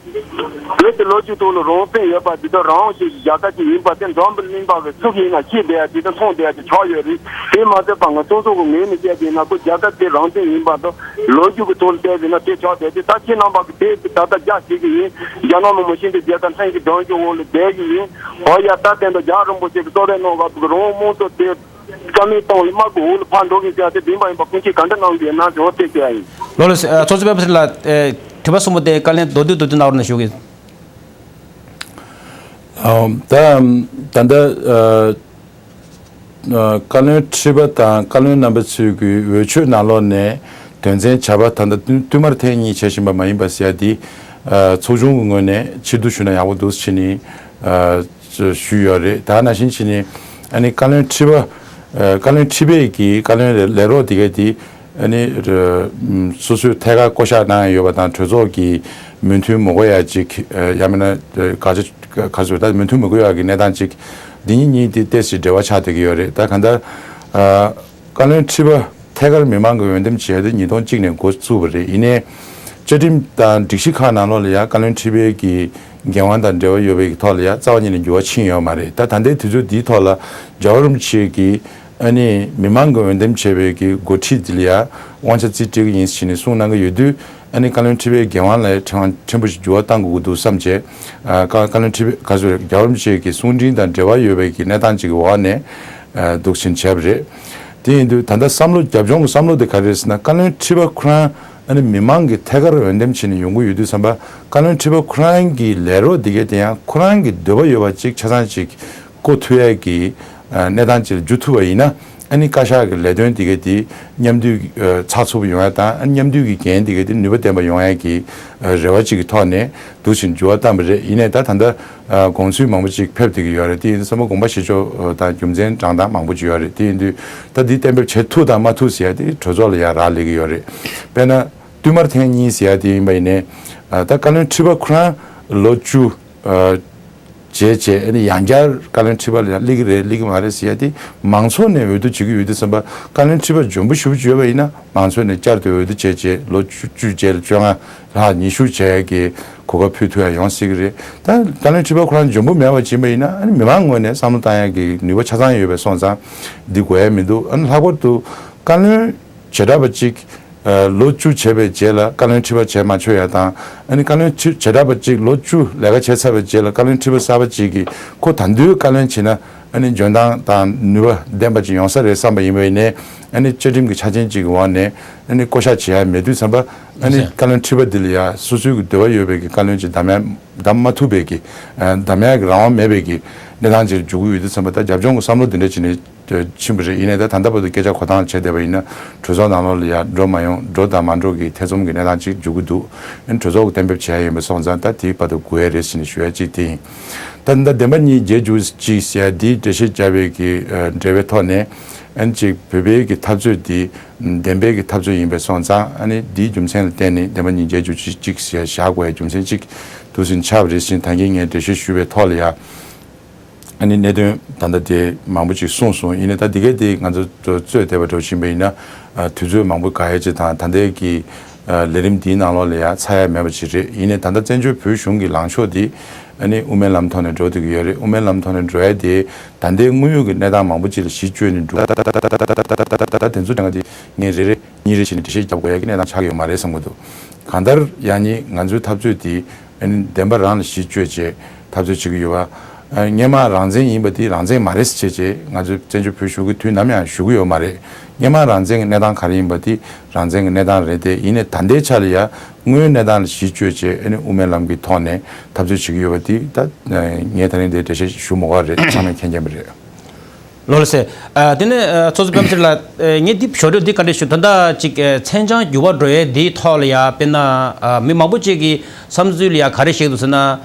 བོད་དེ་ལོ་རྒྱུས་ཐོག་ལ་རང་བཙན་ཡོད་པ་དེ་དག་རང་དབང་ཅན་གྱི་རྒྱལ་ཁབ་ཅིག་ཡིན་པ་དེ་འཛམ་བུ་གླིང་པ་གི་སུ་གིས་ཡིན་ན་ཤེས་བསྡད་ཡ་དེ་དག་མཐོང་བསྡད་ཡ་དེ་ཆགས་ཡོད་རེད། དེ་མ་ཟད་པ་ང་ཚོ་ཚོ་གི་ངོས་ནས་བཤད་པ་ཡིན་ན་ཁོ་རྒྱལ་ཁབ་དེ་རང་བཙན་ཡིན་པ་དང་ལོ་རྒྱུས་ཀྱི་ཐོག་ལ་བལྟས་ཟིན་ན་དེ་ཆགས་བསྡད་དེ། ད་ཁྱེད་རྣམ་པ་གི་དེ་ད་ལྟ་རྒྱ་བྱེད་ཀྱི་ཡིན། རྒྱ་ནག་མི་མང་ཤིན་ཏུ་རྒྱལ་ཁབ་ལྷན་གྱི་དྲང་གཞག་འོག་ལ་བསྡད་ཀྱི་ཡིན། འོ་ཡ། ད་དེ་འདྲ་རྒྱལ་བ་རིན་པོ་ཆེ་གི་གཙོ་བའི་གནང་བ་གི་རང་དབང་དམངས་གཙོ་དེ། རྩ་མེད་བཏང་ལ་དམག་གི་འོག་ལ་ཕར་འགྲོ་གི་ཟེར་ཡ་དེ་བདེན་པ་ཡིན་པ་སྐུ་མཁྱེན་ག་འདྲ་གནང་གི་ཡོད་ན་དྲི་བ་དེ་བཤད་ཡ་ཡིན། ལགས་ལགས། ཚོགས་གཙོ་སྤེན་པ་ཚེ་རིང་ལགས། དྲི་བ་གསུམ་པོ་དེ་བཀའ་ལན་མདོར་བསྡུས་མདོར་བསྡུས་གནང་རོགས་གནང་ཞུ་གི། ཨ་ད་ད་ལྟ་ཨ་བཀའ་བློན་ཁྲི་པ་དང་བཀའ་བློན་རྣམ་པ་ཚོས་ཀྱི་འོས་ཆོས་ནང་ལོགས་ནས་དོན་ཚན་བྱ་བ་ད་ལྟ་བསྟུད་བསྟུད་མར་ཐེངས་གཉིས་བྱེད་བཞིན་པ་མ་ཡིན་པ་ཟེར་ཡ་དེ་ཨ་ཚོགས་ཆུང་གི་ངོས་ནས་ཕྱིར་བསྡུ་ཞུས་ན་ཡག་པོ་འདུག་ཟེར་ནས་ཨ། ཞུས་ཡོད་རེད། ད་ནང་བཞིན་བྱས་ནས་ཨ་ནི་བཀའ་བློན་ཁྲི་པ་ཨ་བཀའ་བློན་ཁྲི་པའི་གི་བཀའ་བློན་ལས་ལས་རོགས་དེ་གས་དེ་ཨ་ནི་ར་སོ་སོའི་ཐད་ཀར་བསྐོ་བཞག་གནང་ཡོད་པ་དང་གྲོས་ཚོགས་ཀྱི་མོས་མཐུན་མི་དགོས་ཡ་ཅིག་ཨ་ཡང་མིན་ན་ག་ཚོད་ག་ཚོད་ད་མོས་མཐུན་མི་དགོས་ཡ་གི་གནས་སྟངས་ཅིག་འདི་གཉིས་གཉིས་དེ་ཏོག་ཙམ་འབྲེལ་བ་ཆགས་བསྡད་ཀྱི་ཡོད་རེད། ད་གང་ལྟར་ཨ། བཀའ་བློན་ཁྲི་པ་ཐད་ཀར་མི་མང་གི་འོས་འདེམས་བྱས་ཏེ་ཉིས་སྟོང་གཅིག་ནས་འགོ་བཙུགས་པ་རེད། ཡིན་ནའི་བཅའ་ཁྲིམས་དང་སྒྲིག་གཞི་ཁག་ནང་ལོགས་ལ་ཡང་བཀའ་བློན་ཁྲི་པའི་གི་འགན་དབང་དང་འབྲེལ་བ་ཡོད་པའི་གི་ཐོག་ལ་ཡང་རྩ་བ་ཉིད་ནས་འགྱུར་བ་ཕྱིན་ཡོད་མ་རེད། ད་ད་ལྟའི་དུས་ཚོད་འདིའི་ཐོག་ལ་རྒྱལ་བ་རིན་པོ་ཆེ་གིས་ཨ་ནི་མི་མང་གི་འོས་འདེམས་བྱས་པའི་གི་འགོ་ཁྲིད་འདི་ལ་ཡང་དབང་ཆ་རྩིས་སྤྲད་ཀྱི་ཡིན་ཟེར་ནས་གསུངས་གནང་གི་ཡོད་དུས། ཨ་ནི་བཀའ་བློན་ཁྲི་པའི་འགན་དབང་ལ་ཕྲན་ཕྲན་བུ་ཞིག་འགྱུར་བ་གཏང་དགོས་ཀྱི་འདུག་བསམ་བྱས། ཨ་བཀའ་བཀའ་བློན་ཁྲི་པའི་ག་ཚོད་རྒྱལ་བ་རིན་པོ་ཆེ་གི་གསུང་འཕྲིན་དང་འབྲེལ་བ་ཡོད་པའི་གི་གནས་སྟངས་ཅིག་གི་འོག་ནས་ཨ་འདུག་ཕྱིན་བྱས་པ་རེད། དེ་ཡིན་དུས་ད་ལྟ་བསམ་བློ་རྒྱབ་ལྗོངས་ཀྱི་བསམ་བློ་དེ་ག་རེ་རེད་ཟེར་ན། བཀའ་བློན་ཁྲི་པ་ཁོ་རང་ཨ་ནི་མི་མང་གི་ཐད་ཀར་འོས་འདེམས་བྱས་ནས་ཡོང་གི་ཡོད་དུས་ཙམ་པ། བཀའ་བློན་ཁྲི་པ་ཁོ་རང་གི་ལས་རོགས་འདི་གས་དེ་ཡང་ཁོ་རང་གི་འདོད་པ་ཡོད་པ་ཅིག་ཆ་ཚང་ཅིག་བསྐོ་ཐུབ་ཡས་ཀྱི་ཨ་གནས་སྟངས་ཅིག་ལ་འགྱུར་ཐུབ་པ་ཡིན་ན། ཨ་ནི་བཀའ་ཤག་གི་ལས་དོན་དེ་གས་དེ་མཉམ་འདུས་ཨ་ཚགས་ཚུད་པ་ཡོང་ཡ་དང་། ཨ་ནི་མཉམ་འདུས་ཀྱི་འགན་དེ་གས་དེ་ནུས་པ་ལྡན་པ་ཡོང་ཡ་གི་ཨ་རེ་བ་ཅིག་གི་ཐོག་ནས་འདུག་ཕྱིན་འགྱུར་བ་བཏང་པ་རེད། ཡིན་ནའི་ད་ད་ལྟ་ཨ་དགོངས་ཚུལ་མང་པོ་ཅིག་ཕེབས་བསྡད་ཀྱི་ཡོད་རེད། དེ་ཡིན་དུས་ཙམ་པ་དགོངས་པ་བཞེས་ཕྱོགས་དང་རྒྱུ་མཚན་དྲང་གཏམ་མང་པོ་ཅིག་ཡོད་རེད། དེ་ཡིན་དུས་ད་འདི་གཏན་འབེབས་བྱེད་ཐུབ་དང་མ་ཐུབ་ཟེར་ཡ་དེ་གྲོས་ཚོགས་ལ་ཡ་རག་ལས་ཀྱི་ཡོད་རེད། དཔེར་ན་བསྟུད་མར་ཐེངས་གཉིས་ཟེར་ཡ་དེ་ཡིན་པ་ཡིན་ནའི་ཨ་ད་བཀའ་བློན་ཁྲི་པ་ཁོ་རང་ལོ་བཅུ་ཨ་བྱས་བྱས། ཨ་ནི་ཡང་བསྐྱར་བཀའ་བློན་ཁྲི་པ་ལ་ཡང་སླེབས་ཀྱི་རེད་སླེབས་ཀྱི་མ་རེད་ཟེར་ཡ་དེ་མང་ཚོགས་ནས་འོས་བསྡུ་བྱེད་ཀྱི་ཡོད་དུས་ཙམ་པ། བཀའ་བློན་ཁྲི་པ་འཇོན་པོ་ཞེ་པོ་ཅིག་ཡོད་པ་ཡིན་ན་མང་ཚོགས་ནས་བསྐྱར་དུ་འོས་བསྡུ་བྱས་བྱས་ལོ་བཅུ་བཅུ་བྱས་ལ་བཅོ་ལྔ་ལྷག་ཉི་ཤུ་བྱས་ཀྱི་གོ་སྐབས་ཕུལ་ཐུབ་ཡ་ཡོང་སྲིད་ཀྱི་རེད། ད་བཀའ་བློན་ཁྲི་པ་ཁོ་རང་འཇོན་པོ་མེད་པ་ཅིག་ཡིན་པ་ཡིན་ན། ཨ་ནི་མི་མང་ངོས་ནས་བསམ་བློ་བཏང་ཡ་གི་ནུས་པ་ཆ་ཚང་ཡོད་པའི་སོང་ཙང་འདི་དགོས་ཡ་མི་འདུག་ཨ་ནི་ལྷག་པར་དུ་བཀའ་བློན་བྱེ་བྲག་པ་ཅིག་ཨ་ལོ་བཅུ་བྱས་པའི་རྗེས་ལ་བཀའ་བློན་ཁྲི་པ་བྱས་མ་ཆོག་ཡ་དང་། ཨ་ནི་བཀའ་བློན་ཁྲི་བྱེ་བྲག་པ་གཅིག་ལོ་བཅུ་ལས་ཀ་བྱས་ཚར་བའི་རྗེས་ལ་བཀའ་བློན་ཁྲི་པ་གསར་པ་གཅིག་གིས་ཁོ་ད་དུང་བཀའ་བློན་བྱས་ན་ཨ་ནི་འཇོན་ཐང་དང་ནུས་པ་ལྡན་པ་ཅིག་ཡོང་ས་རེད་བསམ་པ་ཡིན་པ་ཡིན་ནའི། ཨ་ནི་བཅའ་ཁྲིམས་ཀྱི་ཆ་རྐྱེན་གཅིག་གི་འོག་ནས་ཨ་ནི་བསྐོ་གཞག་བྱེད་ཡ་མེད་དུས་ཙམ་པ། ཨ་ནི་བཀའ་བློན་ཁྲི་པ་འདི་ལ་ཡ་སོ་སོའི་གི་འདོད་པ་ཡོད་པའི་གི་བཀའ་བློན་ཅིག་བདམས་ཡ་བདམས་མ་ཐུབ་པའི་གི་ཨ་བདམས་ཡ་གི་རང་དབང་མེད་པའི་གི་གནས་སྟངས་ཅིག་འཇུག་གི་ཡོད་དུས་ཙམ་པ། ད་རྒྱབ་ལྗོངས་ཀྱི་བསམ་བློ་འདི་འདྲ་བྱས་ནས། ཕྱིན་པ་རེད། ཡིན་ནའི་ད་ད་ལྟ་བར་དུ་སྐད་ཆ་གོ་སྟངས་བྱས་བསྡད་པ་ཡིན་ན། གྲོས་ཚོགས་ནང་ལོགས་ལ་ཡ་འགྲོ་མ་ཡོང་འགྲོ་དང་མ་འགྲོ་གི་ཐེ་ཚོམ་གྱི་གནས་སྟངས་ཅིག་འཇུག་གི་འདུག་ཨ་ནི་གྲོས་ཚོགས་ཀྱི་གཏན་འབེབས་བྱས་ཡ་ཡིན་པ་སོང་ཙང་། ད་དེའི་བར་དུ་དགོས་ཡ་རེད་ཟེར་ནས་ཞུ་ཡ་གཅིག་དེ་ཡིན། ད་ད་བདེན་པ་གཉིས་རྒྱལ་འཇུག་ཅིག་ཟེར་ཡ་འདིའི་འགྲེལ་བཤད་བརྒྱབ་པའི་གི་ཨ་འབྲེལ་བའི་ཐོག་ནས། ཨ་ནི་གཅིག་བོད་པའི་གི་འཐབ་རྩོད་འདི་བདེན་པའི་གི་འཐབ་རྩོད་ཡིན་པ་སོང་ཙང་། ཨ་ནི་འདིའི་རྒྱུ་མཚན་ལ་བརྟེན་ནས་བདེན་པ་གཉིས་རྒྱལ་འཇུག་ཅིག་ཅིག་ཟེར་ཡ་བཞག་དགོས་ཡ་རྒྱུ་མཚན་གཅིག་འདུག་ཟིན་ཆགས་པ་རེད་ཟེར་ནས་ད་གིན་ངས་འགྲེལ་བཤད་ཞུས་པའི་ཐོག་ལ་ཡ། ཨ་ནི་གནད་དོན་ད་ལྟ་དེ་མང་པོ་ཅིག་གསུངས་སོང་། ཡིན་ནའི་ད་འདི་གའི་དེ་ང་ཚོ་རྩོད་བསྡད་པ་འདྲ་བོ་ཕྱིན་པ་ཡིན་ན། ཨ་དུས་ཚོད་མང་པོ་འགོར་ཡ་ཅིག་དང་། ད་ལྟའི་གི་ ལས་རིམ་འདིའི་ནང་ལོགས་ལ་ཡང་ཚར་ཡ་མེད་པ་ཅིག་རེད། ཡིན་ནའི་ད་ལྟ་བཙན་བྱོལ་བོད་གཞུང་གི་ལངས་ཕྱོགས་འདི་ཨ་ནི་དབུ་མའི་ལམ་ཐོག་ནས་འགྲོ་བསྡད་ཀྱི་ཡོད་རེད། དབུ་མའི་ལམ་ཐོག་ནས་འགྲོ་ཡ་དེ་ད་ལྟའི་དངོས་ཡོད་ཀྱི་གནས་སྟངས་མང་པོ་ཅིག་ལ་གཞི་བཅོལ་ནས་འགྲོ། ད་དེ་ཚོ་དྲན་ག་དེ་ངས་རེ་རེ་གཉིས་རེ་བྱས་ནས་འགྲེལ་བཤད་རྒྱབ་དགོས་ཡ་གི་གནས་སྟངས་ཆགས་ཀྱི་ཡོད་མ་རེད་བསམ་གྱི་འདུག། གང་ལྟར་ཡང་ནི་ང་ཚོའི་འཐབ་རྩོད་འདི་ཨ་ནི་བདེན་པ་རང་ལ་གཞི་བཅོལ་བྱས་འཐབ་རྩོད་བྱེད་ཀྱི་ཡོད་པ། ཨ། སྔོན་མ་རང་བཙན་ཡིན་པ་འདི་རང་བཙན་མ་རེད་ཟེར་བྱས་བྱས་ང་ཚོས་བཙན་བྱོལ་བོད་བཞུགས་ཀྱི་དུས་ནམ་ཡང་ཞུ་གི་ཡོད་མ་རེད། སྔོན་མ་རང་བཙན་གྱི་གནས་སྟངས་ག་རེ་ཡིན་པ་འདི་རང་བཙན་གྱི་གནས་སྟངས་རེད་དེ། ཡིན་ནའི་ད་ལྟའི་ཆ་ལ་ཡ་དངོས་ཡོད་གནས་སྟངས་ལ་གཞི་བཅོལ་བྱས་ཨ་ནི་དབུ་མའི་ལམ་གྱི་ཐོག་ནས་འཐབ་རྩོད་བྱེད་ཀྱི་ཡོད་པ་འདི་ད་ངས་ད་རིང་འདིར་འགྲེལ་བཤད་ཞུ་མ་དགོས་པ་རེད། ཚང་མས་མཁྱེན་མཁྱེན་པ་རེད། ལགས་སོ། ཨ། དེ་ནས་ཨ་ཚོགས་གཙོ་སྤེན་པ་ཚེ་རིང་ལགས། ཨ། ངས་འདི་ཞོར་དུ་འདི་བཀའ་འདྲི་ཞུ། ད་ལྟ་ཅིག་ཨ་མཚན་བྱང་འགྱུར་བ་འགྲོ་ཡས་འདིའི་ཐོག་ལ་ཡ་དཔེར་ན་ཨ་མི་མང་པོ་ཅིག་གི་བསམ་ཚུལ་ལ་ཡ་ག་རེ་བཤད་འདུག་ཟེར་ན།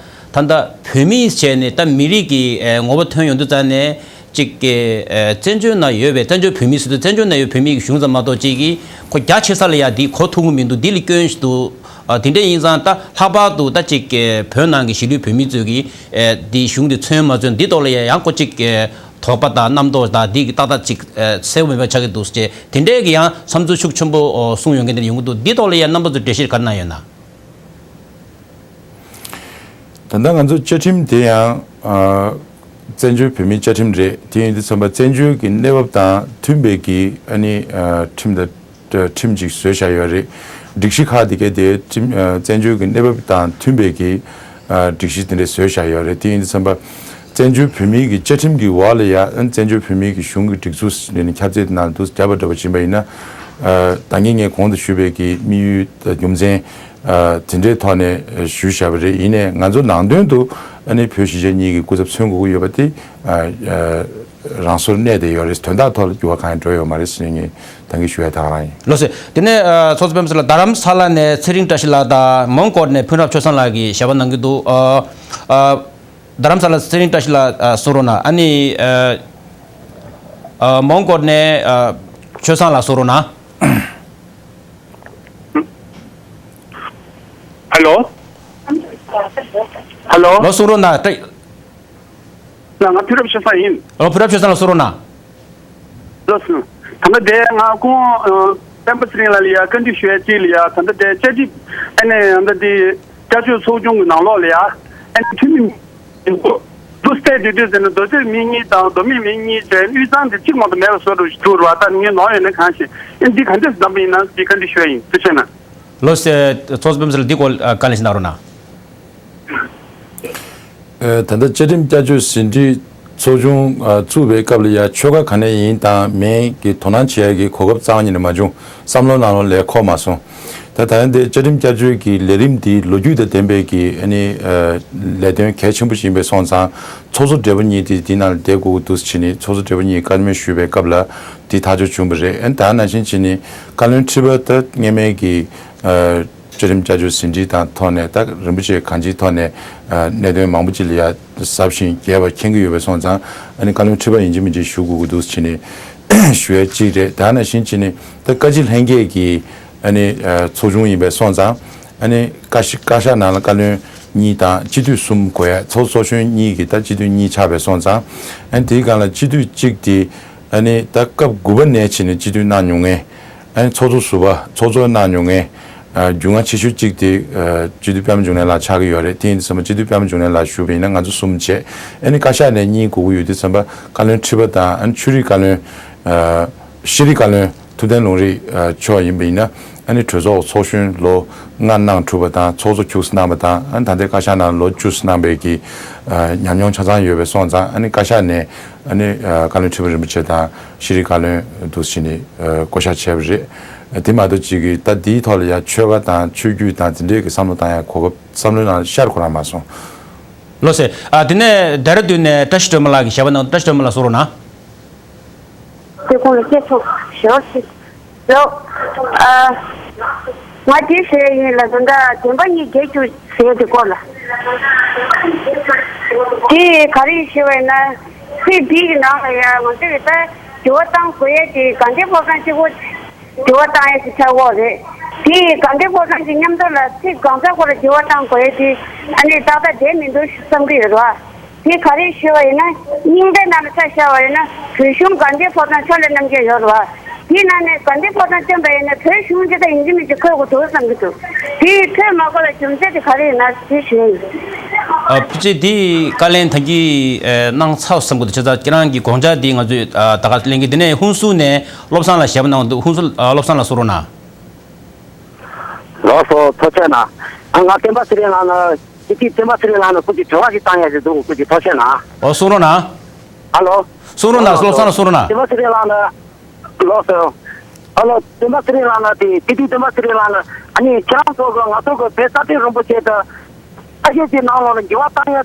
ད་ལྟ་བོད་མི་བྱས་ནས་ད་མི་རིགས་ཀྱི་ཨ་ངོ་བོ་ཐོན་ཡོང་དུས་ཙང་ནས་ཅིག་གི་ཨ་བཙན་བྱོལ་ནང་ཡོད་པའི་བཙན་བྱོལ་བོད་མི་ཟེར་དུས་བཙན་བྱོལ་ནང་ཡོད་བོད་མི་གི་གཞུང་ཙམ་མ་གཏོགས་ཅིག་གི་ཁོ་རྒྱ་ཆེ་ས་ལ་ཡ་འདི་གོ་ཐུབ་ཀྱི་མི་འདུག། འདི་ལ་སྐྱོན་ཞིག་འདུག། ཨ། དེ་འདྲ་ཡིན་ཙང་ད་ལྷག་པར་དུ་ད་ཅིག་བོད་ནང་གི་གཞིས་ལུས་བོད་མི་ཚོས་ཀྱི་ཨེ་འདི་གཞུང་འདི་མཚོན་མ་མཚོན་འདི་ཐོག་ལ་ཡ་ཡང་ཁོ་ཅིག་ཨེ་དོགས་པ་དང་རྣམ་རྟོག་དང་འདི་གི་ཏག་ཏག་ཅིག་ཨེ་གསལ་པོ་མེད་པ་ཆགས་ཀྱི་འདུག་ཅེས་དེ་འདྲའི་གི་ཡང་བསམ་ཚུལ་ཤུགས་ཆེན་པོ་ཨོ་གསུངས་ཡོང་མཁན་དེ་འདྲ་ཡོང་གི་འདུག། འདི་ཐོག་ལ་ཡ་རྣམ་པ་ཚོས་འགྲེལ་བཤད་ག་རེ་གནང་ཡོད་ན། ད་ལྟ་ང་ཚོ་བཅའ་ཁྲིམས་དེ་ཡང་ཨ་བཙན་བྱོལ་བོད་མིའི་བཅའ་ཁྲིམས་རེད། དེ་ཡིན་དུས་ཙམ་པ་བཙན་བྱོལ་གྱི་གནས་བབ་དང་མཐུན་པའི་གི་ཨ་ནི་ཨ་ཁྲིམས་དང་། ཁྲིམས་ཅིག་བཟོས་བཞག་ཡོད་རེད། སྒྲིག་གཞི་ཁག་དེ་གའི་དེ་ཁྲིམས་ཨ་བཙན་བྱོལ་གྱི་གནས་བབ་དང་མཐུན་པའི་གི་ཨ་སྒྲིག་གཞི་དེ་འདྲ་བཟོས་བཞག་ཡོད་རེད། དེ་ཡིན་དུས་ཙམ་པ་བཙན་བྱོལ་བོད་མིའི་གི་བཅའ་ཁྲིམས་ཀྱི་འོག་ལ་ཡ་ཨ་བཙན་བྱོལ་བོད་མིའི་གི་གཞུང་གི་སྒྲིག་འཛུགས་ནས་ཁྱབ་ཚད་དེ་ནང་དུ་བརྒྱབ་པ་འདྲ་པོ་ཕྱིན་པ་ཡིན་ན། ཨ་ད་གིན་ངས་གོང་དུ་ཞུས་པའི་གི་དམིགས་ཡུལ་རྒྱུ་མཚན་ཨ་དེ་འདྲའི་ཐོག་ནས་ཞུས་བཞག་པ་རེད། ཡིན་ནའི་ང་ཚོ་ནང་དོན་དུ་ཨ་ནི་བོད་གཞིས་བྱེས་གཉིས་ཀྱི་སྐུ་ཚབ་མཚོན་དགོས་ཀྱི་ཡོད་པ་དེ་ཨ་ཨ། རང་སོར་གནས་བསྡད་ཡོད་རེད། དོན་དག་ཐོག་ལ་འགྱུར་བ་གང་ཡང་འགྲོ་ཡོད་མ་རེད་ཟེར་ནས་ངས་ད་གིན་ཞུ་ཡ་ད་ག་རང་ཡིན། ལགས་སོ། དེ་ནས་ཨ་ཚོགས་གཙོ་སྤེན་པ་ཚེ་རིང་ལགས་རྡ་རམ་ས་ལ་ནས་ཚེ་རིང་བཀྲ་ཤིས་ལགས་དང་མོན་གྷོ་ནས་ཕུན་རབ་ཆོས་བཟང་ལགས་ཀྱིས་ཞལ་པར་གནང་གི་འདུག། ཨ་ཨ་རྡ་རམ་ས་ལ་ཚེ་རིང་བཀྲ་ཤིས་ལགས་ཨ་གསུང་རོགས་གནང་། ཨ་ནི་ཨ་ཨ་མོན་གྷོ་ནས་ཨ་ཆོས་བཟང་ལགས་གསུང་རོགས་གནང་། ཧེ་ལོ། ཧེ་ལོ། ལོ་གསུང་རོགས་གནང་། ང་ཕུན་རབ་ཆོས་བཟང་ཡིན། ཨོ། ཕུན་རབ་ཆོས་བཟང་ལགས་གསུང་རོགས་གནང་། ལགས་སོ། ད་ལྟ་དེ་ང་ཁོང་ཨ་སྤེན་པ་ཚེ་རིང་ལགས་ལ་ཡ་བཀའ་འདྲི་ཞུ་ཡ་གཅིག་ལ་ཡ། ད་ལྟ་དེ་བཅའ་ཁྲིམས་ཨ་ནི་ད་ལྟ་དེ་བསྐྱར་བཅོས་ཚོགས་ཆུང་གི་ནང་ལོགས་ལ་ཡ་ཨ་ནི་འཐུས་མི་འདུག་འདུག་སྟེ། དེ་དུས་ཟེར་ན་མདོ་སྟོད་མི་གཉིས་དང་མདོ་སྨད་མི་གཉིས་བྱས་དབུས་གཙང་དེ་གཅིག་མ་གཏོགས་མེད་པ་བཟོ་འགྲོ་ཞིག་འདུག་ར། ད་ངས་ནོར་ཡོད་ན་གང་ཤེས། ཨ་ནི་འདི་ག་འདྲས་བདམས་པ་ཡིན་ན་འདི་བཀའ་འདྲི་ཞུ་ཡ་ཡིན། ཐུགས་རྗེ་གནང་། ལགས་སོ། ཚོགས་གཙོ་སྤེན་པ་ཚེ་ལགས་འདི་སྐོར་ཨ་བཀའ་ལན་ཞིག་གནང་རོགས་གནང་། ཨ། ད་ལྟ་བཅའ་ཁྲིམས་བསྐྱར་བཅོས་ཟིན་བྲིས་ཚོགས་ཆུང་ཨ་བཙུགས་པའི་སྐབས་ལ་ཡ་ཆོལ་ཁ་ག་ནས་ཡིན་དང་མིན་གྱི་དོ་སྣང་བྱེད་ཡ་གི་གོ་སྐབས་རྩ་བ་ཉིད་ནས་མ་བྱུང་། བསམ་བློ་ནང་ལོགས་ལ་འཁོར་མ་སོང་། ད་ད་ལྟ་བཅའ་ཁྲིམས་བསྐྱར་བཅོས་ཀྱི་ལས་རིམ་འདི་ལོ་རྒྱུས་དང་ལྡན་པའི་གི་ཨ་ནི་ཨ་ལས་དོན་གལ་ཆེན་པོ་ཞིག་ཡིན་པས་སོང་ཙང་། ཚོགས་གཙོ་སྦྲེལ་པོ་གཉིས་དེ་འདི་ནང་ལ་བསྡད་དགོས་ཀྱི་འདུག་ཟེར་ནས་ཚོགས་གཙོ་སྦྲེལ་པོ་གཉིས་བཀའ་མོལ་ཞུས་པའི་སྐབས་ལ་འདི་ཐག་གཅོད་བྱུང་བ་རེད། ཨ་ནི་ད་ནང་བཞིན་བྱས་ནས་བཀའ་བློན་ཁྲི་པ་ད་སྔོན་མའི་གི་ཨ་བཅའ་ཁྲིམས་བསྐྱར་བཅོས་ཟིན་བྲིས་དང་ཐོག་ནས་ད་རིན་པོ་ཆེ་གང་ཅིའི་ཐོག་ནས་ཨ་གནད་དོན་མང་པོ་ཅིག་ལ་ཡ་ཟབ་ཞིང་རྒྱས་པ་མཁྱེན་གྱི་ཡོད་པས་སོང་ཙང་། ཨ་ནི་བཀའ་བློན་ཁྲི་པ་ཡིན་གཅིག་མིན་གཅིག་ཞུ་དགོས་ཀྱི་འདུག་ཟེར་ནས་ཞུ་ཡ་གཅིག་རེད། ད་ནང་བཞིན་བྱས་ནས་ད་བཀའ་སྤྱི་ལྷན་རྒྱས་ཀྱི་ཨ་ནི་ཨ་ཚོགས་ཆུང་ཡིན་པས་སོང་ཙང་། ཨ་ནི་བཀའ་ཤག་བཀའ་ཤག་ནང་ལ་བཀའ་བློན་གཉིས་དང་སྤྱི་འཐུས་གསུམ་དགོས་ཡ། ཚོགས་ཚོགས་གཞོན་གཉིས་ཀྱི་ད་སྤྱི་འཐུས་གཉིས་ཆགས་པས་སོང་ཙང་། ཨ་ནི་དེའི་སྒང་ལ་སྤྱི་འཐུས་གཅིག་དེ་ཨ་ནི་ད་སྐབས་དགུ་པ་ནས་བྱས་ནས་སྤྱི་འཐུས་གནང་མྱོང་མཁན། ཨ་ནི་ཚོགས་གཙོ་ཟུར་པ་ཚོགས་གཙོ་གནང་མྱོང་མཁན། ཨ་རྒྱུས་མངའ་ཆེ་ཤོས་གཅིག་དེ་ཨ་སྤྱི་འཐུས་པད་མ་འབྱུང་གནས་ལགས་ཆགས་ཀྱི་ཡོད་རེད། དེ་ཡིན་དུས་ཙམ་པ་སྤྱི་འཐུས་པད་མ་འབྱུང་གནས་ལགས་ཞུས་པ་ཡིན་ན་ང་ཚོ་གསུམ་བྱས། ཨ་ནི་བཀའ་ཤག་ནས་གཉིས་དགོས་ཀྱི་ཡོད་དུས་ཙམ་པ་བཀའ་བློན་ཁྲི་པ་དང་ཨ་ནི་ཆོས་རིག་བཀའ་བློན། ཨ་ཤེས་རིག་བཀའ་བློན། ཐུབ་བསྟན་ལུང་རིགས་ཨ་མཆོག་ཡིན་པ་ཡིན་ན། ཨ་ནི་གྲོས་ཚོགས་ཚོགས་གཞོན་ལོ་ལྔ་གནང་གྲུབ་པ་དང་། ཚོགས་གཙོ་བཅུ་གནང་བ་དང་། ཨ་ནི་ད་ལྟའི་བཀའ་ཤག་ནང་ལོ་བཅུ་གནང་བའི་གི་ཨ་ཉམས་མྱོང་ཆ་ཚང་ཡོད་པས་སོང་ཙང་། ཨ་ནི་བཀའ་ཤག་ནས་ཨ་ནི་ཨ་བཀའ་བློན་ཁྲི་པ་རིན་པོ་ཆེ་དང་ཤེས་རིག་བཀའ་བློན་འདུག་སེ་བྱས་ནས་ཨ་བསྐོ་བཞག་བྱས་པ་རེད། དེ་མ་གཏོགས་ཅིག་གི་ད་འདིའི་ཐོག་ལ་ཡ་ཆོལ་ཁ་དང་ཆོས་བརྒྱུད་དང་དེ་འདྲའི་གི་བསམ་བློ་བཏང་ཡ་གོ་སྐབས་བསམ་བློའི་ནང་ཤར་ཁོ་རང་མ་སོང་། ལགས་སོ། ཨ་དེ་ནས་ལྡེ་ར་ལྡུན་ནས་བཀྲ་ཤིས་སྒྲོལ་མ་ལགས་ཀྱིས་ཞལ་པར་གནང་། བཀྲ་ཤིས་སྒྲོལ་མ་ལགས་གསུང་རོགས་གནང་། དེ་ཁོང་ལ་སྐད་ཆ་ཞོར་ཞིག་ལོ། ཨ། ང་འདི་ཟེར་ཡིན་ལ། ད་ལྟ་བདེན་པ་གཉིས་རྒྱལ་གྱུར་ཟེར་དེ་སྐོར་ལ། དེ་ག་རེ་ཞུ་བ་ཡིན་ན། ཚིག་འདི་གི་ནང་ལ་ཡ་ང་ཚོས་ད་འགྱུར་བ་གཏང་དགོས་ཡ་དེ་དགའ་ལྡན་ཕོ་བྲང་གཅིག་པོ་འགྱུར་བ་གཏང་ཡ་ཞིག་ཆགས་ཡོད་རེད། དེ་དགའ་ལྡན་ཕོ་བྲང་གི་མཉམ་དུ་ལ་ཚིག་གང་ཟག་སྐོར་ལ་འགྱུར་བ་གཏང་དགོས་ཡ་དེ་ཨ་ནི་ཏག་ཏག་བསྡད་མི་འདུག་བསམ་གྱི་ཡོད་རེད་བ། དེ་ག་རེ་ཞུ་བ་ཡིན་ན། རྙིང་པའི་ནང་ལ་ཆ་བཞག་པ་ཡིན་ན་བོད་གཞུང་དགའ་ལྡན་ཕོ་བྲང་ཕྱག་ལས་གནང་མཁན་ཡོད་རེད་བ། དེའི་ནང་ནས་དགའ་ལྡན་ཕོ་བྲང་བསྐྱོན་པ་ཡིན་ན་བོད་གཞུང་སྤྱི་དང་ཡིན་གཅིག་མིན་གཅིག་འཁོད་དགོས་འདུག་བསམ་གྱི་འདུག་དེ་འཁོད་མ་དགོས་ལ་རྒྱུ་མཚན་དེ་ག་རེ་ཡིན་ན་དེ་ཞུ་ཡིན། ཨ། ཕལ་ཆེར་དེའི་བཀའ་ལན་ད་གིན་ཨེ་གནང་ཚར་བསམ་གྱི་འདུག་བྱས་ཙང་ཁྱེད་རང་གི་དགོངས་འཆར་དེ་ང་ཚོས་ཨ་ད་ག་ལེན་གྱི། དེ་ནས་ཧུན་སུར་ནས་བློ་བཟང་ལགས་ཞལ་པར་གནང་འདུག་ཧུན་སུར་ཨ་བློ་བཟང་ལགས་གསུང་རོགས་གནང་། ལགས་སོ། ཐུགས་རྗེ་གནང་། ཨ། ང་སྤེན་པ་ཚེ་རིང་ལགས་ལ། སྤྱི་འཐུས་སྤེན་པ་ཚེ་རིང་ལགས་ལ་སྐུ་མཁྱེན་དྲི་བ་ཞིག་བཏང་ཡ་ཞིག་འདུག་སྐུ་མཁྱེན་ཐུགས་རྗེ་གནང་། ཨོ། གསུང་རོགས་གནང་། ཨ་ལོ། གསུང་རོགས་གནང་། ཨ་ལོ། བློ་བཟང་ལགས་གསུང་རོགས་གནང་། སྤེན་པ་ཚེ་རིང་ལགས་ལ། ལགས་སོ། ཨ་ལོ། སྤེན་པ་ཚེ་རིང་ལགས་ལ་དེ་སྤྱི་འཐུས་སྤེན་པ་ཚེ་རིང་ལགས་ལ། ཨ་ནི་ཁྱེད་རང་ཚོ་གི་ང་ཚོ་གི་བོད་རྩ་དོན་རིན་པོ་ཆེ་དང་། ས་གཞི་དེ་ནང་ལོགས་ལ་འགྱུར་བ་བཏང་ཡ།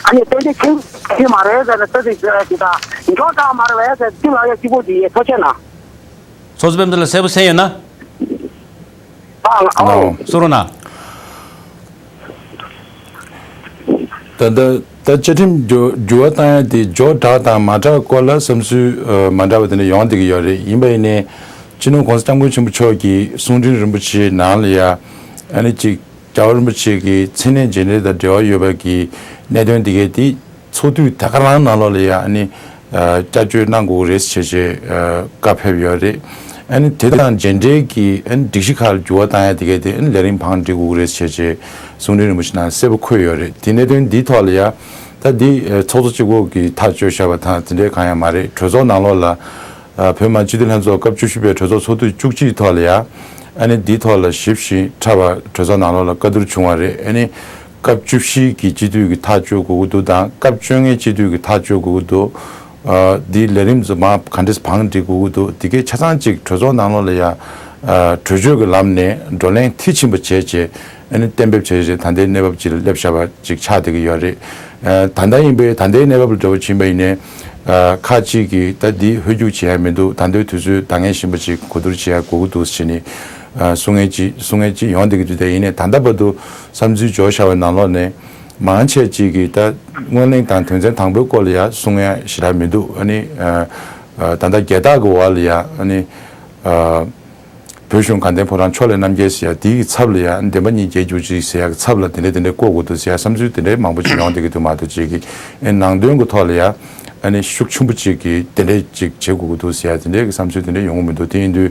ཨ་ནི་ཏན་ཏན་ཁྱེད་ཁྱེད་མ་རེད་ཟེར་ནས་ས་གཞི་ཟེར་ཡ་ཅིག་དང་འགྱུར་བ་བཏང་མ་རེད་ཟེར་ཅིག་ལ་ཡ་གཅིག་པོ་ཅིག་ཡེ་ཐུགས་རྗེ་གནང་། ཚོགས་གཙོ་སྤེན་པ་ཚེ་རིང་ལགས་གསལ་པོ་གསན་ཡོད་ན། ཨ་ཨོ། གསུང་རོགས་གནང་། ད་ལྟ་ད་བཅའ་ཁྲིམས་འགྱུར་འགྱུར་བ་བཏང་ཡ་དེ་མགྱོགས་དྲགས་དང་མ་དྲགས་སྐོར་ལ་བསམ་ཚུལ་ཨ་མ་འདྲ་བ་དེ་འདྲ་ཡོང་བསྡད་ཀྱི་ཡོད་རེད། ཡིན་པ་ཡིན་ནའི་སྤྱི་ནོར་༸གོང་ས་༸སྐྱབས་མགོན་ཆེན་པོ་མཆོག་གི་གསུང་འཕྲིན་རིན་པོ་ཆེའི་ནང་ལ་ཡ། ཨ་ནི་གཅིག་རྒྱལ་བ་རིན་པོ་ཆེ་གི་མཚན་གནས་རྗེས་དྲན་དང་འབྲེལ་བ་ཡོད་པ་གི་གནད་དོན་དེ་གའི་དེ་ཚོགས་དུས་ད་ག་རང་ནང་ལོགས་ལ་ཡ་ཨ་ནི་ཨ་བསྐྱར་བཅོས་གནང་དགོས་རེད་ཟེར་བྱས་བྱས་ཨ་བཀའ་ཕེབས་ཡོད་རེད། ཨ་ནི་དེ་དང་རྗེས་འབྲེལ་གྱི་ཨ་ནི་སྒྲིག་གཞི་ཁག་ལ་འགྱུར་བ་བཏང་ཡ་དེ་གའི་དེ་ཨ་ནི་ལས་རིམ་བང་སྒྲིག་དགོས་རེད་ཟེར་བྱས་བྱས་གསུང་འཕྲིན་རིན་པོ་ཆེ་ནང་གསལ་པོ་འཁོད་ཡོད་རེད། དེ་གནད་དོན་འདིའི་ཐོག་ལ་ཡ་ད་འདི་ཨ་ཚོགས་གཙོ་གཅིག་པོ་གིས་ཐག་གཅོད་བཞག་པ་དང་དེ་འདྲའི་གང་ཡང་མ་རེད། གྲོས་ཚོགས་ནང་ལོགས་ལ། ཨ་བོད་མི་མང་སྤྱི་འཐུས་ལྷན་ཚོགས་སྐབས་བཅུ་བཞི་པའི་གྲོས་ཚོགས་ཚོགས་དུས་བཅུ་གཅིག་ཐོག་ལ་ཡ། ཨ་ནི་འདིའི་ཐོག་ལ་ཞིབ་ཞིབ་ཕྲ་བ་གྲོས་ཚོགས་ནང་ལོགས་ལ་བཀའ་བསྡུར་བྱུང་བ་རེད། ཨ་ནི་སྐབས་བཅུ་བཞི་གི་སྤྱི་འཐུས་ཀྱི་ཐག་གཅོད་དགོས་ཀྱི་འདུག་དང་སྐབས་བཅོ་ལྔའི་སྤྱི་འཐུས་ཀྱི་ཐག་གཅོད་དགོས་ཀྱི་འདུག་ཨ་འདིའི་ལས་རིམ་ཚོ་མ་ག་འདྲས་བང་སྒྲིག་དགོས་ཀྱི་འདུག་དེ་གའི་ཆ་ཚང་གཅིག་གྲོས་ཚོགས་ནང་ལོགས་ལ་ཡ། ཨ་གྲོས་ཆོད་ཀྱི་ལམ་ནས་བགྲོ་གླེང་མཐིལ་ཕྱིན་པ་བྱས་རྗེས། ཨ་ནི་གཏན་འབེབས་བྱས་རྗེས་ད་ལྟའི་གནས་བབ་ཅིག་ལ་སླེབས་བཞག་པ་ཅིག་ཆགས་བསྡད་ཀྱི་ཡོད་རེད། ཨ་ད་ལྟ་ཡིན་པའི་ད་ལྟའི་གནས་བབ་ལ་འགྲོ་བ་ཕྱིན་པ་ཡིན་ནའི། ཨ་ཁག་ཅིག་གིས་ད་འདི་ཧོལ་རྒྱུག་བྱེད་ཡ་མི་འདུག་ད་ལྟའི་དུས་ཚོད་ད་ངས་ཤེས་པ་ཅིག་གོ་བསྡུར་བྱེད་ཡ་དགོས་ཀྱི་འདུག་ཟེར་ནས། ཨ་གསུང་མཁན་ཅིག་གསུང་མཁན་ཅིག་ཡོང་བསྡད་ཀྱི་འདུག་དེ་ཡིན་ནའི་ད་ལྟ་བར་དུ་བསམ་ཚུལ་འབྱོར་བཞག་པའི་ནང་ལོགས་ནས་མང་ཆེ་ཅིག་གིས་ད་སྔོན་གླེང་དང་དོན་ཚན་དང་པོའི་སྐོར་ལ་ཡ་གསུང་ཡ་ཞེ་དྲག་མི་འདུག་ཨ་ནི་ཨ་ཨ་ད་ལྟ་རྒྱལ་རྟགས་ཀྱི་འོག་ལ་ཡ་ཨ་ནི་ཨ། བོད་གཞུང་དགའ་ལྡན་ཕོ་བྲང་ཕྱོགས་ལས་རྣམ་རྒྱལ་ཟེར་ཡ་དེའི་ཚབ་ལ་ཡ་བདེན་པ་གཉིས་རྒྱལ་གྱུར་ཅིག་ཟེར་ཡ་གི་ཚབ་ལ་དེ་འདྲས་དེ་འདྲས་བཀོད་དགོས་འདུག་ཟེར་ཡ་བསམ་ཚུལ་དེ་འདྲས་མང་པོ་ཅིག་ཡོང་བསྡད་ཀྱི་འདུག་མ་གཏོགས་ཅིག་གིས་ཨེ་ནང་དོན་གྱི་ཐོག་ལ་ཡ་ཨ་ནི་ཤུགས་ཆེན་པོ་ཅིག་གིས་དེ་འདྲས་ཅིག་བྱེད་དགོས་ཀྱི་འདུག་ཟེར་ཡ་དེ་འདྲས་ཀྱི་བསམ་ཚུལ་དེ་འདྲས་ཡོང་གི་མི་འདུག་དེ་ཡིན་དུས་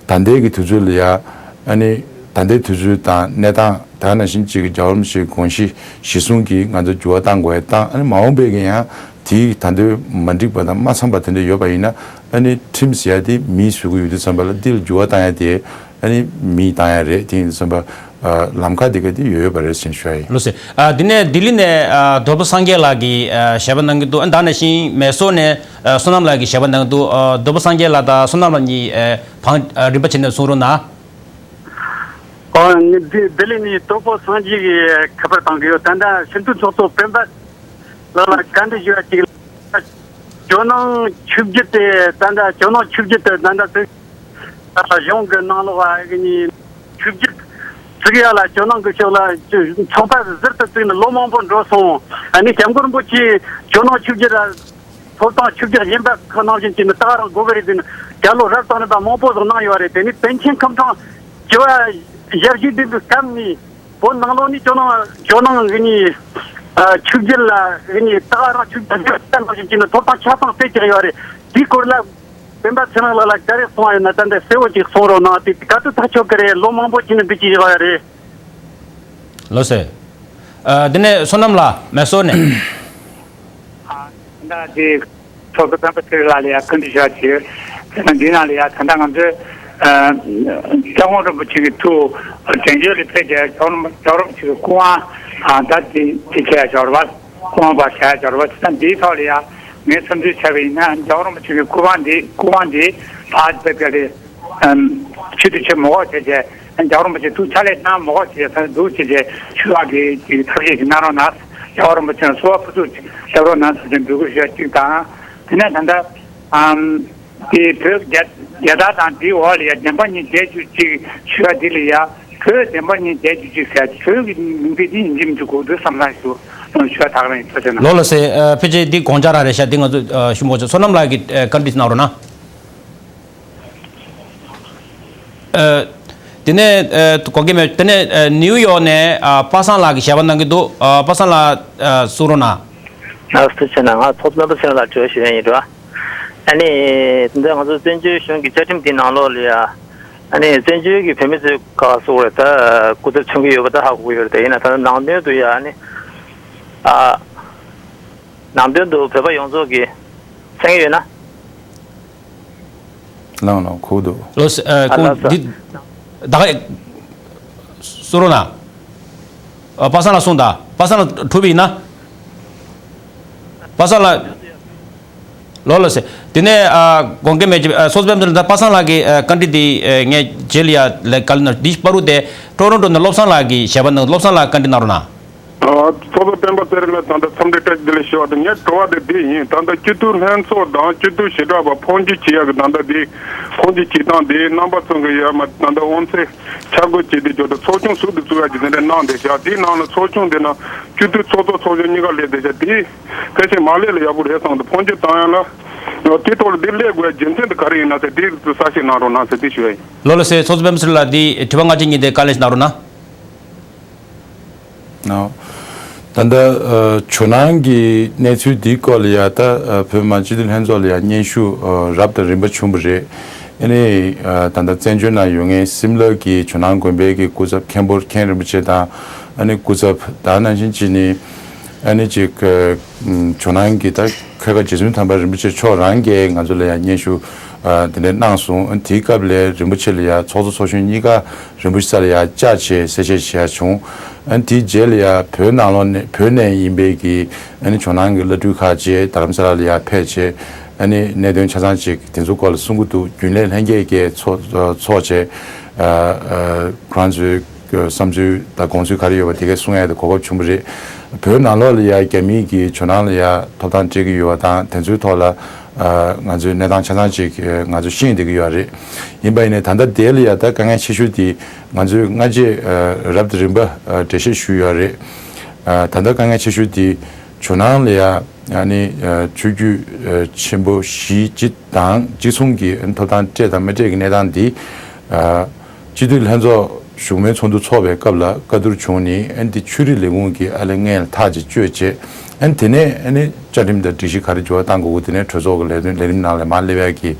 ད་ལྟའི་གི་དུས་ཚོད་ལ་ཡ་ཨ་ནི་ད་ལྟའི་དུས་ཚོད་དང་གནས་སྟངས་ད་ག་ནང་བཞིན་ཅིག་གི་རྒྱལ་བ་རིན་པོ་ཆེའི་དགོངས་གཞི་གཞི་བཟུང་གིས་ང་ཚོ་འགྱུར་བ་གཏང་དགོས་ཡ་དང་ཨ་ནི་མ་འོངས་པའི་གི་ཡང་དེའི་ད་དུང་མ་འགྲིག་པ་དང་མ་འཚམ་པ་དེ་འདྲ་ཡོད་པ་ཡིན་ན་ཨ་ནི་ཁྲིམས་ཟེར་ཡ་དེ་མིས་བཟོ་གི་ཡོད་དུས་ཙམ་པ་ལ་འདི་ལ་འགྱུར་བ་བཏང་ཡ་དེ་ཨ་ནི་མིས་བཏང་ཡ་རེད། དེ་ཡིན་དུས་ཙམ་པ་ཨ་ལམ་ཁ་དེ་ག་དེ་ཡོད་ཡོད་པ་རེད་ཟེར་ཞུ་ཡ་ཡིན། ལགས་སོ། ཨ་དེ་ནས་ལྡི་ལི་ནས་ཨ་རྡོ་པོ་སངས་རྒྱས་ལགས་ཀྱིས་ཨ་ཞལ་པར་གནང་གི་འདུག་ཨ་ད་ནང་བཞིན་མེ་སོར་ནས་ཨ་བསོད་ནམས་ལགས་ཀྱིས་ཞལ་པར་གནང་གི་འདུག་ཨ་རྡོ་པོ་སངས་རྒྱས་ལགས་དང་བསོད་ནམས་ལགས་གཉིས་ཨ་བང་ཨ་རིམ་པ་བྱས་ནས་གསུང་རོགས་གནང་། ཨོ། ངས་འདི་ལྡི་ལི་ནས་རྡོ་པོ་སངས་རྒྱས་ཀྱི་ཁ་པར་བཏང་གི་ཡོད། ད་ལྟ་སྤྱི་འཐུས་ཚོགས་གཙོ་སྤེན་པ་ལགས་ལ་བཀའ་འདྲི་ཞུ་བ་གཅིག་ལ། ཇོ་ནང་ཆིབས་བསྒྱུར་དེ་ད་ལྟ་ཇོ་ནང་ཆིབས་བསྒྱུར་དེ་ད་ལྟ་ཚོད་གཞུང་གི་ནང་ལོགས་ཨ་གི་ནི་ཆིབས་བསྒྱུར་བཙུགས་ཡ་ལ་ཇོ་ནང་གི་ཕྱོགས་ལ་ཚོགས་པ་ཟུར་དུ་བཙུགས་ནས་ལོ་མང་པོ་འགྲོ་སོང་། ཨ་ནི་སྐྱབས་མགོན་རིན་པོ་ཆེ་ཇོ་ནང་ཆིབས་བསྒྱུར་ལ། ཐོབ་ཐང་ཆིབས་བསྒྱུར་གཞན་པ་ཁག་ནང་བཞིན་གྱི་ནི་ད་ག་རང་དགོས་ཀྱི་རེད་ཟེར་ནས་བརྒྱ་ལོ་རབ་དང་རིམ་པ་མང་པོ་ཟིག་གནང་ཡོད་རེད། དེ་ནི་པཎ་ཆེན་ཁམས་སངས་བྱེ་བ་ཞེ་བཞི་ལྡན་དུ་བཀྲམ་ནས་བོད་ནང་ལོགས་ནས་ཇོ་ནང་ཇོ་ནང་གི་ནི་ཆིབས་བསྒྱུར་ལ་གི་ནི་ད་ག་རང་ཆིབས་བསྒྱུར་ནང་བཞིན་གྱི་ནི་ཐོབ་ཐང་ཆ་ཚང་སྤྲད་ཀྱི་ཡོད་རེད། དེའི་སྐོར་ལ་སྤེན་པ་ཚེ་རིང་ལགས་ལ་ག་རེ་གསུང་བ་ཡོད་ན་ད་འདི་གསལ་བོ་ཅིག་གསུང་རོགས་གནང་། དེ་ག་དུས་ཐག་ཆོད་ཀྱི་རེད། ལོ་མང་པོ་ཅིག་ནས་འདི་ཅིག་བཞག་ཡོད་རེད། ལགས་སོ། ཨ་དེ་ནས་བསོད་ནམས་ལགས་མེ་སོར་ནས། ཨ་ད་དེ་ཚོགས་གཙོ་སྤེན་པ་ཚེ་རིང་ལགས་ལ་ཡ་བཀའ་འདྲི་ཞུ་བ་བྱེད། དེ་ནང་འདི་ནང་ལ་ཡ་ད་ལྟ་ང་ཚོས་ཨ་སྐྱབས་མགོན་རིན་པོ་ཆེ་གི་ཐུགས་དྲན་བརྗོད་ལ་ཕེབས་ཏེ་ཇོ་རིན་ཇོ་རིན་པོ་ཆེ་གི་སྐུ་དབང་ཨ་ད་དེ་དེ་བྱས་ཡ་ཇོ་ར་བ་སྐུ་དབང་པ་བྱས་ཡ་ཇོ་ར་བ་ད་འདིའི་ཐོག་ལ་ཡ་ངས་བསམ་ཚུལ་བྱས་པ་ཡིན་ན་ཇོ་རིན་པོ་ཆེ་གི་སྐུ་དབང་འདི་སྐུ་དབང་འདི་ཕར་ཕེབས་ཏེ་ཆེད་དུ་ཆེ་མོ་བྱས་བྱས། རྒྱལ་བ་རིན་པོ་ཆེ་ཐུགས་ཕྱག་ལས་གནང་མ་དགོས་ཅེས་ཟེར་འདུག་ཅེས་བྱས་ཞུ་བ་གི་ཅིག་ཐབས་ཤེས་ཤིག་གནང་རོགས་གནང་། རྒྱལ་བ་རིན་པོ་ཆེ་གསོལ་བ་ཕུར་ཚུགས་ཤིག་བཏབ་རོགས་གནང་ཟེར་ཏེ་འབོད་སྐུལ་ཞུ་བ་གཅིག་དང་། དེ་ནས་ད་ལྟ་ཨམ་དེ་བོད་རྒྱ་རྒྱལ་དར་དང་དེའི་འོག་ལ་ཡ་བདེན་པ་གཉིས་རྒྱལ་གྱུར་ཅིག་ཞུ་བ་འདི་ལ་ཡ་བོད་བདེན་པ་གཉིས་རྒྱལ་གྱུར་ཅིག་ཟེར་བོད་ཀྱི་མིང་དེ་འདི་ཡིན་གཅིག་མིན་གཅིག་དགོས་འདུག་བསམ་བསམ་ཞུ་ཞུ་བ་ད་ག་རང་ཡིན་ཐུགས་རྗེ་གནང་། ལགས་ལགས་སེ། ཨ་ཕལ་ཆེར་འདི་དགོངས་འཆར་རང་རེད་ཤག་འདི་ང་ཚོ་ཨ་ཞུ་མ་དགོས་ཆོག་བསོད་ནམས་ལགས་ཀྱིས་ཨ་བཀའ་འདྲི་གནང་རོགས་གནང་། ཨ། དེ་ནས་ཨ་གོ་གི་མེད། དེ་ནས་ཨ་ནིའུ་ཡོག་ནས་ཨ་པ་སངས་ལགས་ཀྱིས་ཞལ་པར་གནང་གི་འདུག་ཨ་པ་སངས་ལགས་ཨ་གསུང་རོགས་གནང་། ལགས་སོ། ཐུགས་རྗེ་གནང་། ང་ཚོགས་གཙོ་སྤེན་པ་ཚེ་རིང་ལགས་དྲི་བ་ཞུ་ཡ་ཡིན་རོ། ཨ་ནི་འདི་ང་ཚོ་བཙན་བྱོལ་གཞུང་གི་བཅའ་ཁྲིམས་དེའི་ནང་ལོགས་ལ་ཡ། ཨ་ནི་བཙན་བྱོལ་གྱི་བོད་མི་ཚོས་ག་སོགས་རེད་ད་སྐུ་ཚབ་མཚོན་གྱི་ཡོད་པ་ད་ཧ་གོ་གི་ཡོད་རེད། ད་ཡིན་ན་ད་ནང་དོན་དུ་ཡ་ཨ་ནི་ཨ་ནང་དོན་དུ་བོད་པ་ཡོངས་རྫོགས་ཀྱི་མཚན་གྱི་ཡོད་ན། ལང་ལང་ཁུག་འདུག་ལོ་སི་ཨ་ཨ་ཁོང་ལགས་འདི་ད་ག་སུ་རོ་ན། ཨ་པ་སངས་ལ་གསུངས་ད། པ་སངས་ལ་གྲུབ་ཡིན་ན། པ་སངས་ལ། ལོ་ལོ་སི། དེ་ནས་ཨ་དགོངས་འགལ་མེད་ཀྱི་ཨ་སོ་སོ་པའི་མཚོན་ད་པ་སངས་ལགས་ཀྱི་ཨ་བཀའ་འདྲི་འདི་ཨ་ངས་རྗེས་ལ་ཡ་ལས་བཀའ་ལན་འདི་པ་རུ་དེ་ཊོ་རོན་ཊོ་ནས་བློ་བཟང་ལགས་ཀྱི་ཞལ་པར་ནང་བློ་བཟང་ལགས་བཀའ་འདྲི་གནང་རོགས་གནང་། ཨ་ཚོགས་གཙོ་སྤེན་པ་ཚེ་རིང་ལགས་ད་ལྟ་འཚམས་འདྲི་བཀྲ་ཤིས་བདེ་ལེགས་ཞུ་བ་དང་ངའི་དྲི་བ་དེ་འདི་ཡིན། ད་ལྟ་སྤྱི་འཐུས་ལྷན་ཚོགས་དང་སྤྱི་འཐུས་ཞེ་དྲག་པ་འཕོ་འགྱུར་བྱེད་ཡག་གི་ད་ལྟ་འདི་འཕོ་འགྱུར་བྱེད་སྟངས་འདི་རྣམ་པ་ཚོ་གི་ཡ་མ་ད་ལྟ་དབང་ཚད་འཆར་འགོད་བྱས་ཏེ་འཇོག་ད་ཚོགས་ཆུང་ཟུར་དུ་བཙུགས་ཡག་གི་དེ་འདྲ་གནང་བསྡད་ཤག་དེའི་ནང་ལ་ཚོགས་ཆུང་དེ་ནང་སྤྱི་འཐུས་ཚོགས་གཙོ་ཚོགས་གཞོན་གཉིས་ཀ་སླེབས་བསྡད་ཤག་དེ་ཕལ་ཆེར་མ་སླེབས་ལ་ཡག་པོ་རེད་བསམ་འདུག་འཕོ་འགྱུར་བཏང་ཡག་ལ་དེ་ཐོག་ལ་དེ་སླེབས་དགོས་ཡག་རྒྱུ་མཚན་དེ་ག་རེ་ཡིན་ན་ཟེར་དེ་གསལ་བཤད་གནང་རོགས་གནང་ཟེར་དེ་ཞུ་ཡ་ཡིན། ལོ་ལོ་སེ་ཚོགས་གཙོ་སྤེན་པ་ཚེ་རིང་ལགས་དེ་དྲི་བ་སྔ་ཕྱི་གཉིས་དེ་བཀའ་ལན་ཞིག་གནང་རོགས་གནང་། ནའོ། ད་ལྟ་ཨ་ཇོ་ནང་གི་གནས་ཚུལ་འདིའི་སྐོར་ལ་ཡ་ད་ཨ་བོད་མི་མང་སྤྱི་འཐུས་ལྷན་ཚོགས་ལ་ཡ་སྙན་ཞུ་ཨ་རབ་དང་རིམ་པ་བྱུང་བ་རེད། ཨ་ནི་ཨ་ད་ལྟ་བཙན་བྱོལ་ནང་ཡོད་མཁན་སིམ་ལ་གི་ཇོ་ནང་དགོན་པའི་གི་སྐུ་ཚབ་མཁན་པོ་མཁན་རིན་པོ་ཆེ་དང་ཨ་ནི་སྐུ་ཚབ་ད་ནང་བཞིན་བྱས་ནས་ཨ་ནི་ཅིག་ཨ་ཇོ་ནང་གི་ད་ཁ་ཁ་རྗེ་བཙུན་དམ་པ་རིན་པོ་ཆེ་མཆོག་རང་གིས་ང་ཚོ་ལ་ཡ་སྙན་ཞུ་ཨ་དེ་འདྲ་གནང་སོང་། ཨ་དེའི་སྐབས་ལ་རིན་པོ་ཆེ་ལ་ཡ་ཚོགས་གཙོ་ཚོགས་གཞོན་གཉིས་ཀ་རིན་པོ་ཆེ་ས་ལ་ཡ་བཅར་བྱས་གསལ་བཤད་བྱས་བྱུང་། ཨ་དེའི་རྗེས་ལ་ཡ་བོད་ནང་ལོགས་ནས་བོད་ནས་ཡིན་པའི་གི་ཨ་ནི་ཇོ་ནང་གི་བླ་སྤྲུལ་ཁག་ཅིག་རྡ་རམ་ས་ལ་ལ་ཡ་ཕེབས་བྱས་ཨ་ནི་གནད་དོན་ཆ་ཚང་ཅིག་དེ་ཚོ་སྐོར་ལ་གསུང་གི་འདུག་རྒྱུན་ལས་ལྷན་རྒྱས་ཀྱིས་ཚོགས་ཚོགས་བྱས་ཨ་ཨ་ཁོ་རང་ཚོའི་བསམ་ཚུལ་དང་དགོངས་ཚུལ་ག་རེ་ཡོད་པ་དེ་གས་གསུང་ཡ་དེ་གོ་སྐབས་བྱུང་བ་རེད། བོད་ནང་ལོགས་ལ་ཡ་རྒྱ་མིའི་གི་ཇོ་ནང་ལ་ཡ་ཐོབ་ཐང་སྤྲད་ཀྱི་ཡོད་པ་དང་དེ་ཚོའི་ཐོག་ལ་ཨ་ང་ཚོའི་གནས་སྟངས་ཆ་ཚང་ཅིག་ཨ་ང་ཚོ་ཤེས་བསྡད་ཀྱི་ཡོད་རེད། ཡིན་པ་ཡིན་ནའི་ད་ལྟ་དེ་ལ་ཡ་ད་དཀའ་ངལ་ཆེ་ཤོས་དེ་ང་ཚོས་སྔ་རྗེས་ཨ་རབ་དང་རིམ་པ་ཨ་འགྲེལ་བཤད་ཞུས་ཡོད་རེད། ཨ་ད་ལྟ་དཀའ་ངལ་ཆེ་ཤོས་དེ་ཇོ་ནང་ལ་ཡ་ཨ་ནི་ཨ་ཆོས་བརྒྱུད་ཨ་ཆེན་པོ་བཞི་སྤྱི་དང་གཅིག་མཚུངས་ཀྱི་ཐོབ་ཐང་སྤྲད་དང་མི་སྤྲད་ཀྱི་གནས་སྟངས་དེ་ཨ་སྤྱི་འཐུས་ལྷན་ཚོགས་བཞུགས་མོལ་ཚོགས་འདུ་འཚོགས་པའི་སྐབས་ལ་བཀའ་བསྡུར་བྱུང་ནས་ཨ་ནི་དེ་ཆོས་རིག་ལས་ཁུངས་ཀྱིས་ཨ་ལས་སྔོན་ལ་ཐག་ཅིག་གཅོད་བྱས། ཨ་ནི་དེ་ནས་ཨ་ནི་བཅའ་ཁྲིམས་དང་སྒྲིག་གཞི་ག་རེ་འགྱུར་བ་གཏང་དགོས་ཀྱི་དེ་ནས་གྲོས་ཚོགས་ཀྱི་ལས་དོན་ལས་རིམ་ནང་ལ་མར་སླེབས་ཡག་གི་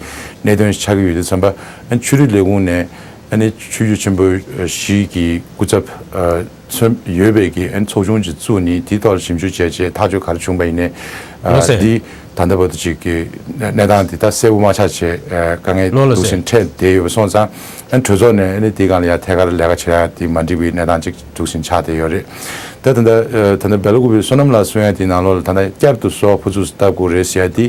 གནད་དོན་ཆགས་ཀྱི་ཡོད་དུས་ཙམ་པ་ཨ་ནི་ཆོས་རིག་ལས་ཁུངས་ནས་ཨ་ནི་ཆོས་བརྒྱུད་ཆེན་པོ་བཞི་གི་སྐུ་ཚབ་ཨ་མཚོན་ཡོད་པའི་གི་ཨ་ནི་ཚོགས་ཆུང་ཅིག་བཙུགས་ནས་དེའི་ཐོག་ལ་ཞིབ་འཇུག་བྱས་རྗེས་ཐག་གཅོད་ག་རེ་བྱུང་པ་ཡིན་ནའི་ཨ་ལགས་སེ། འདི་ད་ལྟ་བར་དུ་ཅིག་གི་གནས་སྟངས་འདི་ད་གསལ་པོ་མ་ཆགས་བྱས་ཨ་དཀའ་ངལ་ལགས་ལགས་འདུག་སེ། ཟིན་འཕྲད་བསྡད་ཡོད་པ་སོང་ཙང་ཨ་ནི་གྲོས་ཚོགས་ནས་ཨ་ནི་འདི་སྒང་ལ་ཡ་ཐད་ཀར་ལས་ཀ་བྱེད་ཡ་འདི་མ་འགྲིག་པའི་གནས་སྟངས་ཅིག་འདུག་སེ་ཆགས་བསྡད་ཡོད་རེད། ད་ད་ལྟ་ཨ་ད་ལྟ་སྦེ་ལ་ཀུ་པའི་བསོད་ནམས་ལགས་གསུང་ཡ་དེའི་ནང་ལོགས་ལ་ད་ལྟ་བསྐྱར་དུ་གསོལ་བ་ཕུར་ཚུགས་སུ་བཏབ་དགོས་རེད་ཟེར་ཡ་དེ་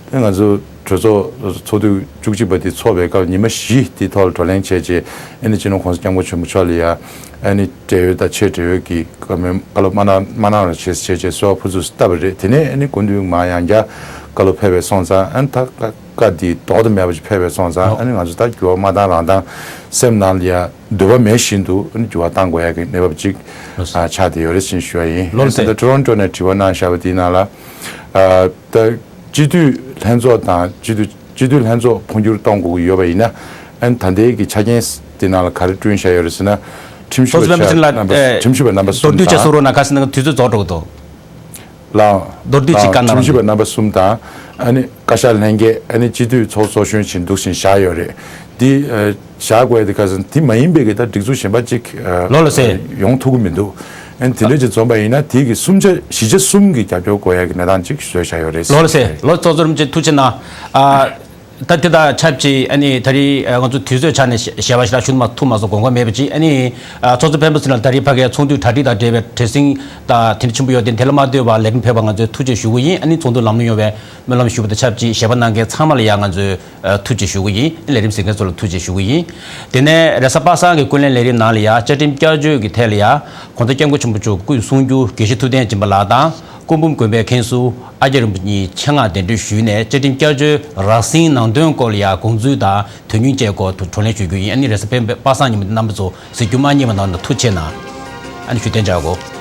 ད་ང་ཚོ་གྲོས་ཚོགས་ཚོགས་དུས་བཅུ་གཅིག་པ་དེ་ཚོགས་པའི་སྐབས་ཉི་མ་བཞི་དེའི་ཐོག་ལ་བགྲོ་གླེང་བྱས་རྗེས་ཨ་ནི་སྤྱི་ནོར་༸གོང་ས་༸སྐྱབས་མགོན་ཆེན་པོ་མཆོག་ལ་ཡ་ཨ་ནི་བགྲེས་ཡོལ་དང་ཆེས་བགྲེས་ཡོལ་གྱི་བཀའ་མོལ་བཀའ་སློབ་མ་གནང་མ་གནང་རོགས་བྱེད་ཟེར་བྱས་རྗེས་གསོལ་བ་ཕུར་ཚུགས་སུ་བཏབ་པ་རེད། དེ་ནས་ཨ་ནི་སྐུ་མདུན་མར་ཡང་བསྐྱར་བཀའ་སློབ་ཕེབས་པའི་སོང་ཙང་ཨ་ནི་ད་བཀའ་བཀའ་འདི་ལྡོག་ཏུ་མེད་པ་ཞིག་ཕེབས་པའི་སོང་ཙང་ཨ་ནི་ང་ཚོ་ད་འགྱུར་བ་མ་བཏང་རང་བཏང་སེམས་ནང་ལ་ཡ་འདོད་པ་མེད་བཞིན་དུ་ཨ་ནི་འགྱུར་བ་གཏང་དགོས་ཡ་གི་གནས་བབ་ཅིག་ཨ་ཆགས་བསྡད་ཡོད་རེད་ཅེས་ཞུ་བ་ཡིན། ལགས་སེ། ཨ་ནི་ད་ལྟ་ཊོ་རོན་ཊོ་ནས་དྲི་བ་གནང་བཞག་པ་དེའི་ནང་ལ་ཨ་ད་སྤྱི་འཐུས་ལྷན་ཚོགས་དང་སྤྱི་འཐུས་སྤྱི་འཐུས་ལྷན་ཚོགས་འཕོ་འགྱུར་གཏོང་དགོས་ཀྱི་ཡོད་པ་ཡིན་ན་ཨ་ནི་ད་ལྟའི་གི་ཆ་རྐྱེན་དེ་ནང་ལ་ག་རེ་བསྐྲུན་བཞག་ཡོད་རེད་ཟེར་ན། ཁྲིམས་ཞིབ་པ་ཚོགས་གཙོ་ཆ་སྤེན་པ་ཚེ་རིང་ལགས་རྣམ་པ་ཨེ་ཁྲིམས་ཞིབ་པ་རྣམ་པ་མདོར་གསུམ་བསྡུས་བྱས་དང་གསུང་རོགས་གནང་། ཁ་སང་ནང་དུས་ཚོད་རྫོགས་འགྲོ་གི་འདུག་ལགས། མདོར་བསྡུས་ཅིག་ཨ་བཀའ་གནང་ཁྲིམས་ཞིབ་པ་རོགས་རྣམ་པ་གསུམ་དང་ཨ་ནི་བཀའ་ཤག་ལྷན་རྒྱས་ཨ་ནི་སྤྱི་འཐུས་ཚོགས་གཙོ་གཞོན་ཅིག་འདུག་སེ་བཞག་ཡོད་རེད། འདི་ཨ་བཞག་དགོས་ཡ་དེ་ཁ་སང་དེ་མ་ཡིན་པའི་གི་ད་སྒྲིག་འཛུགས་གཞན་པ་ཅིག་ཨ་ལགས་ལགས་སེ། ཡོང་ཐུབ་ཀྱི་མི་འདུག་ཨ་ནི་དེ་འདྲ་ཅིག་འཛོམས་པ་ཡིན་ན་དེ་གི་གསུམ་ཆ་བཞི་ཆ་གསུམ་གི་རྒྱབ་སྐྱོར་དགོས་ཡ་གི་གནས་སྟངས་ཅིག་བཟོས་བཞག་ཡོད་རེད། ལགས་ལགས་སེ། ལགས་ཚོགས་གཙོ་རིན་པོ་ཆེ་ཐུགས་རྗེ་གནང་། ཨ་ད་དེ་དང་ཆབས་ཅིག་ཨ་ནི་ད་རེས་ཨ་ང་ཚོ་དུས་ཚོད་ཆ་ནས་ཞལ་པར་ཞིག་ལ་ཞུ་མ་ཐུབ་མ་སོང་། དགོངས་པ་མེད་པ་ཅིག་ཨ་ནི་ཨ་ཚོགས་གཙོ་སྤེན་པ་ཚེ་རིང་ལགས་ད་རེས་ཕ་གིའི་ཚོགས་འདུའི་གྲ་སྒྲིག་དང་འབྲེལ་བའི་བྲེལ་ཟིང་དང་དེ་འདྲ་ཆེན་པོ་ཡོད་དེ་དེ་ལ་མ་ལྟོས་པར་ལས་རིམ་ཕེབས་པར་ང་ཚོས་ཐུགས་རྗེ་ཞུ་གི་ཡིན། ཨ་ནི་ཚོགས་འདུ་ལམ་ལྷོང་ཡོང་བའི་སྨོན་ལམ་ཞུ་བ་དང་ཆབས་ཅིག་ཞལ་པར་གནང་མཁན་ཚང་མ་ལ་ཡང་ང་ཚོས་ཨ་ཐུགས་རྗེ་ཞུ་གི་ཡིན། ལས་རིམ་གཟིགས་མཁན་ཚོ་ལ་ཐུགས་རྗེ་ཞུ་གི་ཡིན། དེ་ནས་རེས་གཟའ་པ་སངས་ཀྱི་ཀུན་གླེང་ལས་རིམ་ནང་ལ་ཡང་བཅའ་ཁྲིམས་བསྐྱར་བཅོས་ཀྱི་ཐད་ལ་ཡང་༸གོང་ས་༸སྐྱབས་མགོན་ཆེན་པོ་མཆོག་སྐུའི་གསུང་སྒྱུར་དགེ་བཤེས་ཐུབ་བསྟན་སྦྱིན་པ་ལགས་དང་སྐུ་འབུམ་དགོན་པའི་མཁན་ཟུར་ཨ་ཀྱཱ་རིན་པོ་ཆེ་གཉིས་ཆེད་མངགས་གདན་འདྲེན་ཞུས་ནས་བཅའ་ཁྲིམས་བསྐྱར་བཅོས་རགས་ཟིན་ནང་དོན་སྐོར་ལ་ཡང་དགོངས་ཚུལ་དང་དོན་སྙིང་བཅས་སྐོར་དུ་བགྲོ་གླེང་ཞུ་རྒྱུ་ཡིན། ཨ་ནི་རེས་གཟའ་སྤེན་པ་སངས་ཉིན་མོ་རྣམ་པ་ཚོ་གཟིགས་རྒྱུ་མ་བསྙེལ་བ་གནང་དང་ཐུགས་རྗེ་གནང་། ཨ་ནི་ཞུ་གཏན་འཇགས་གོ།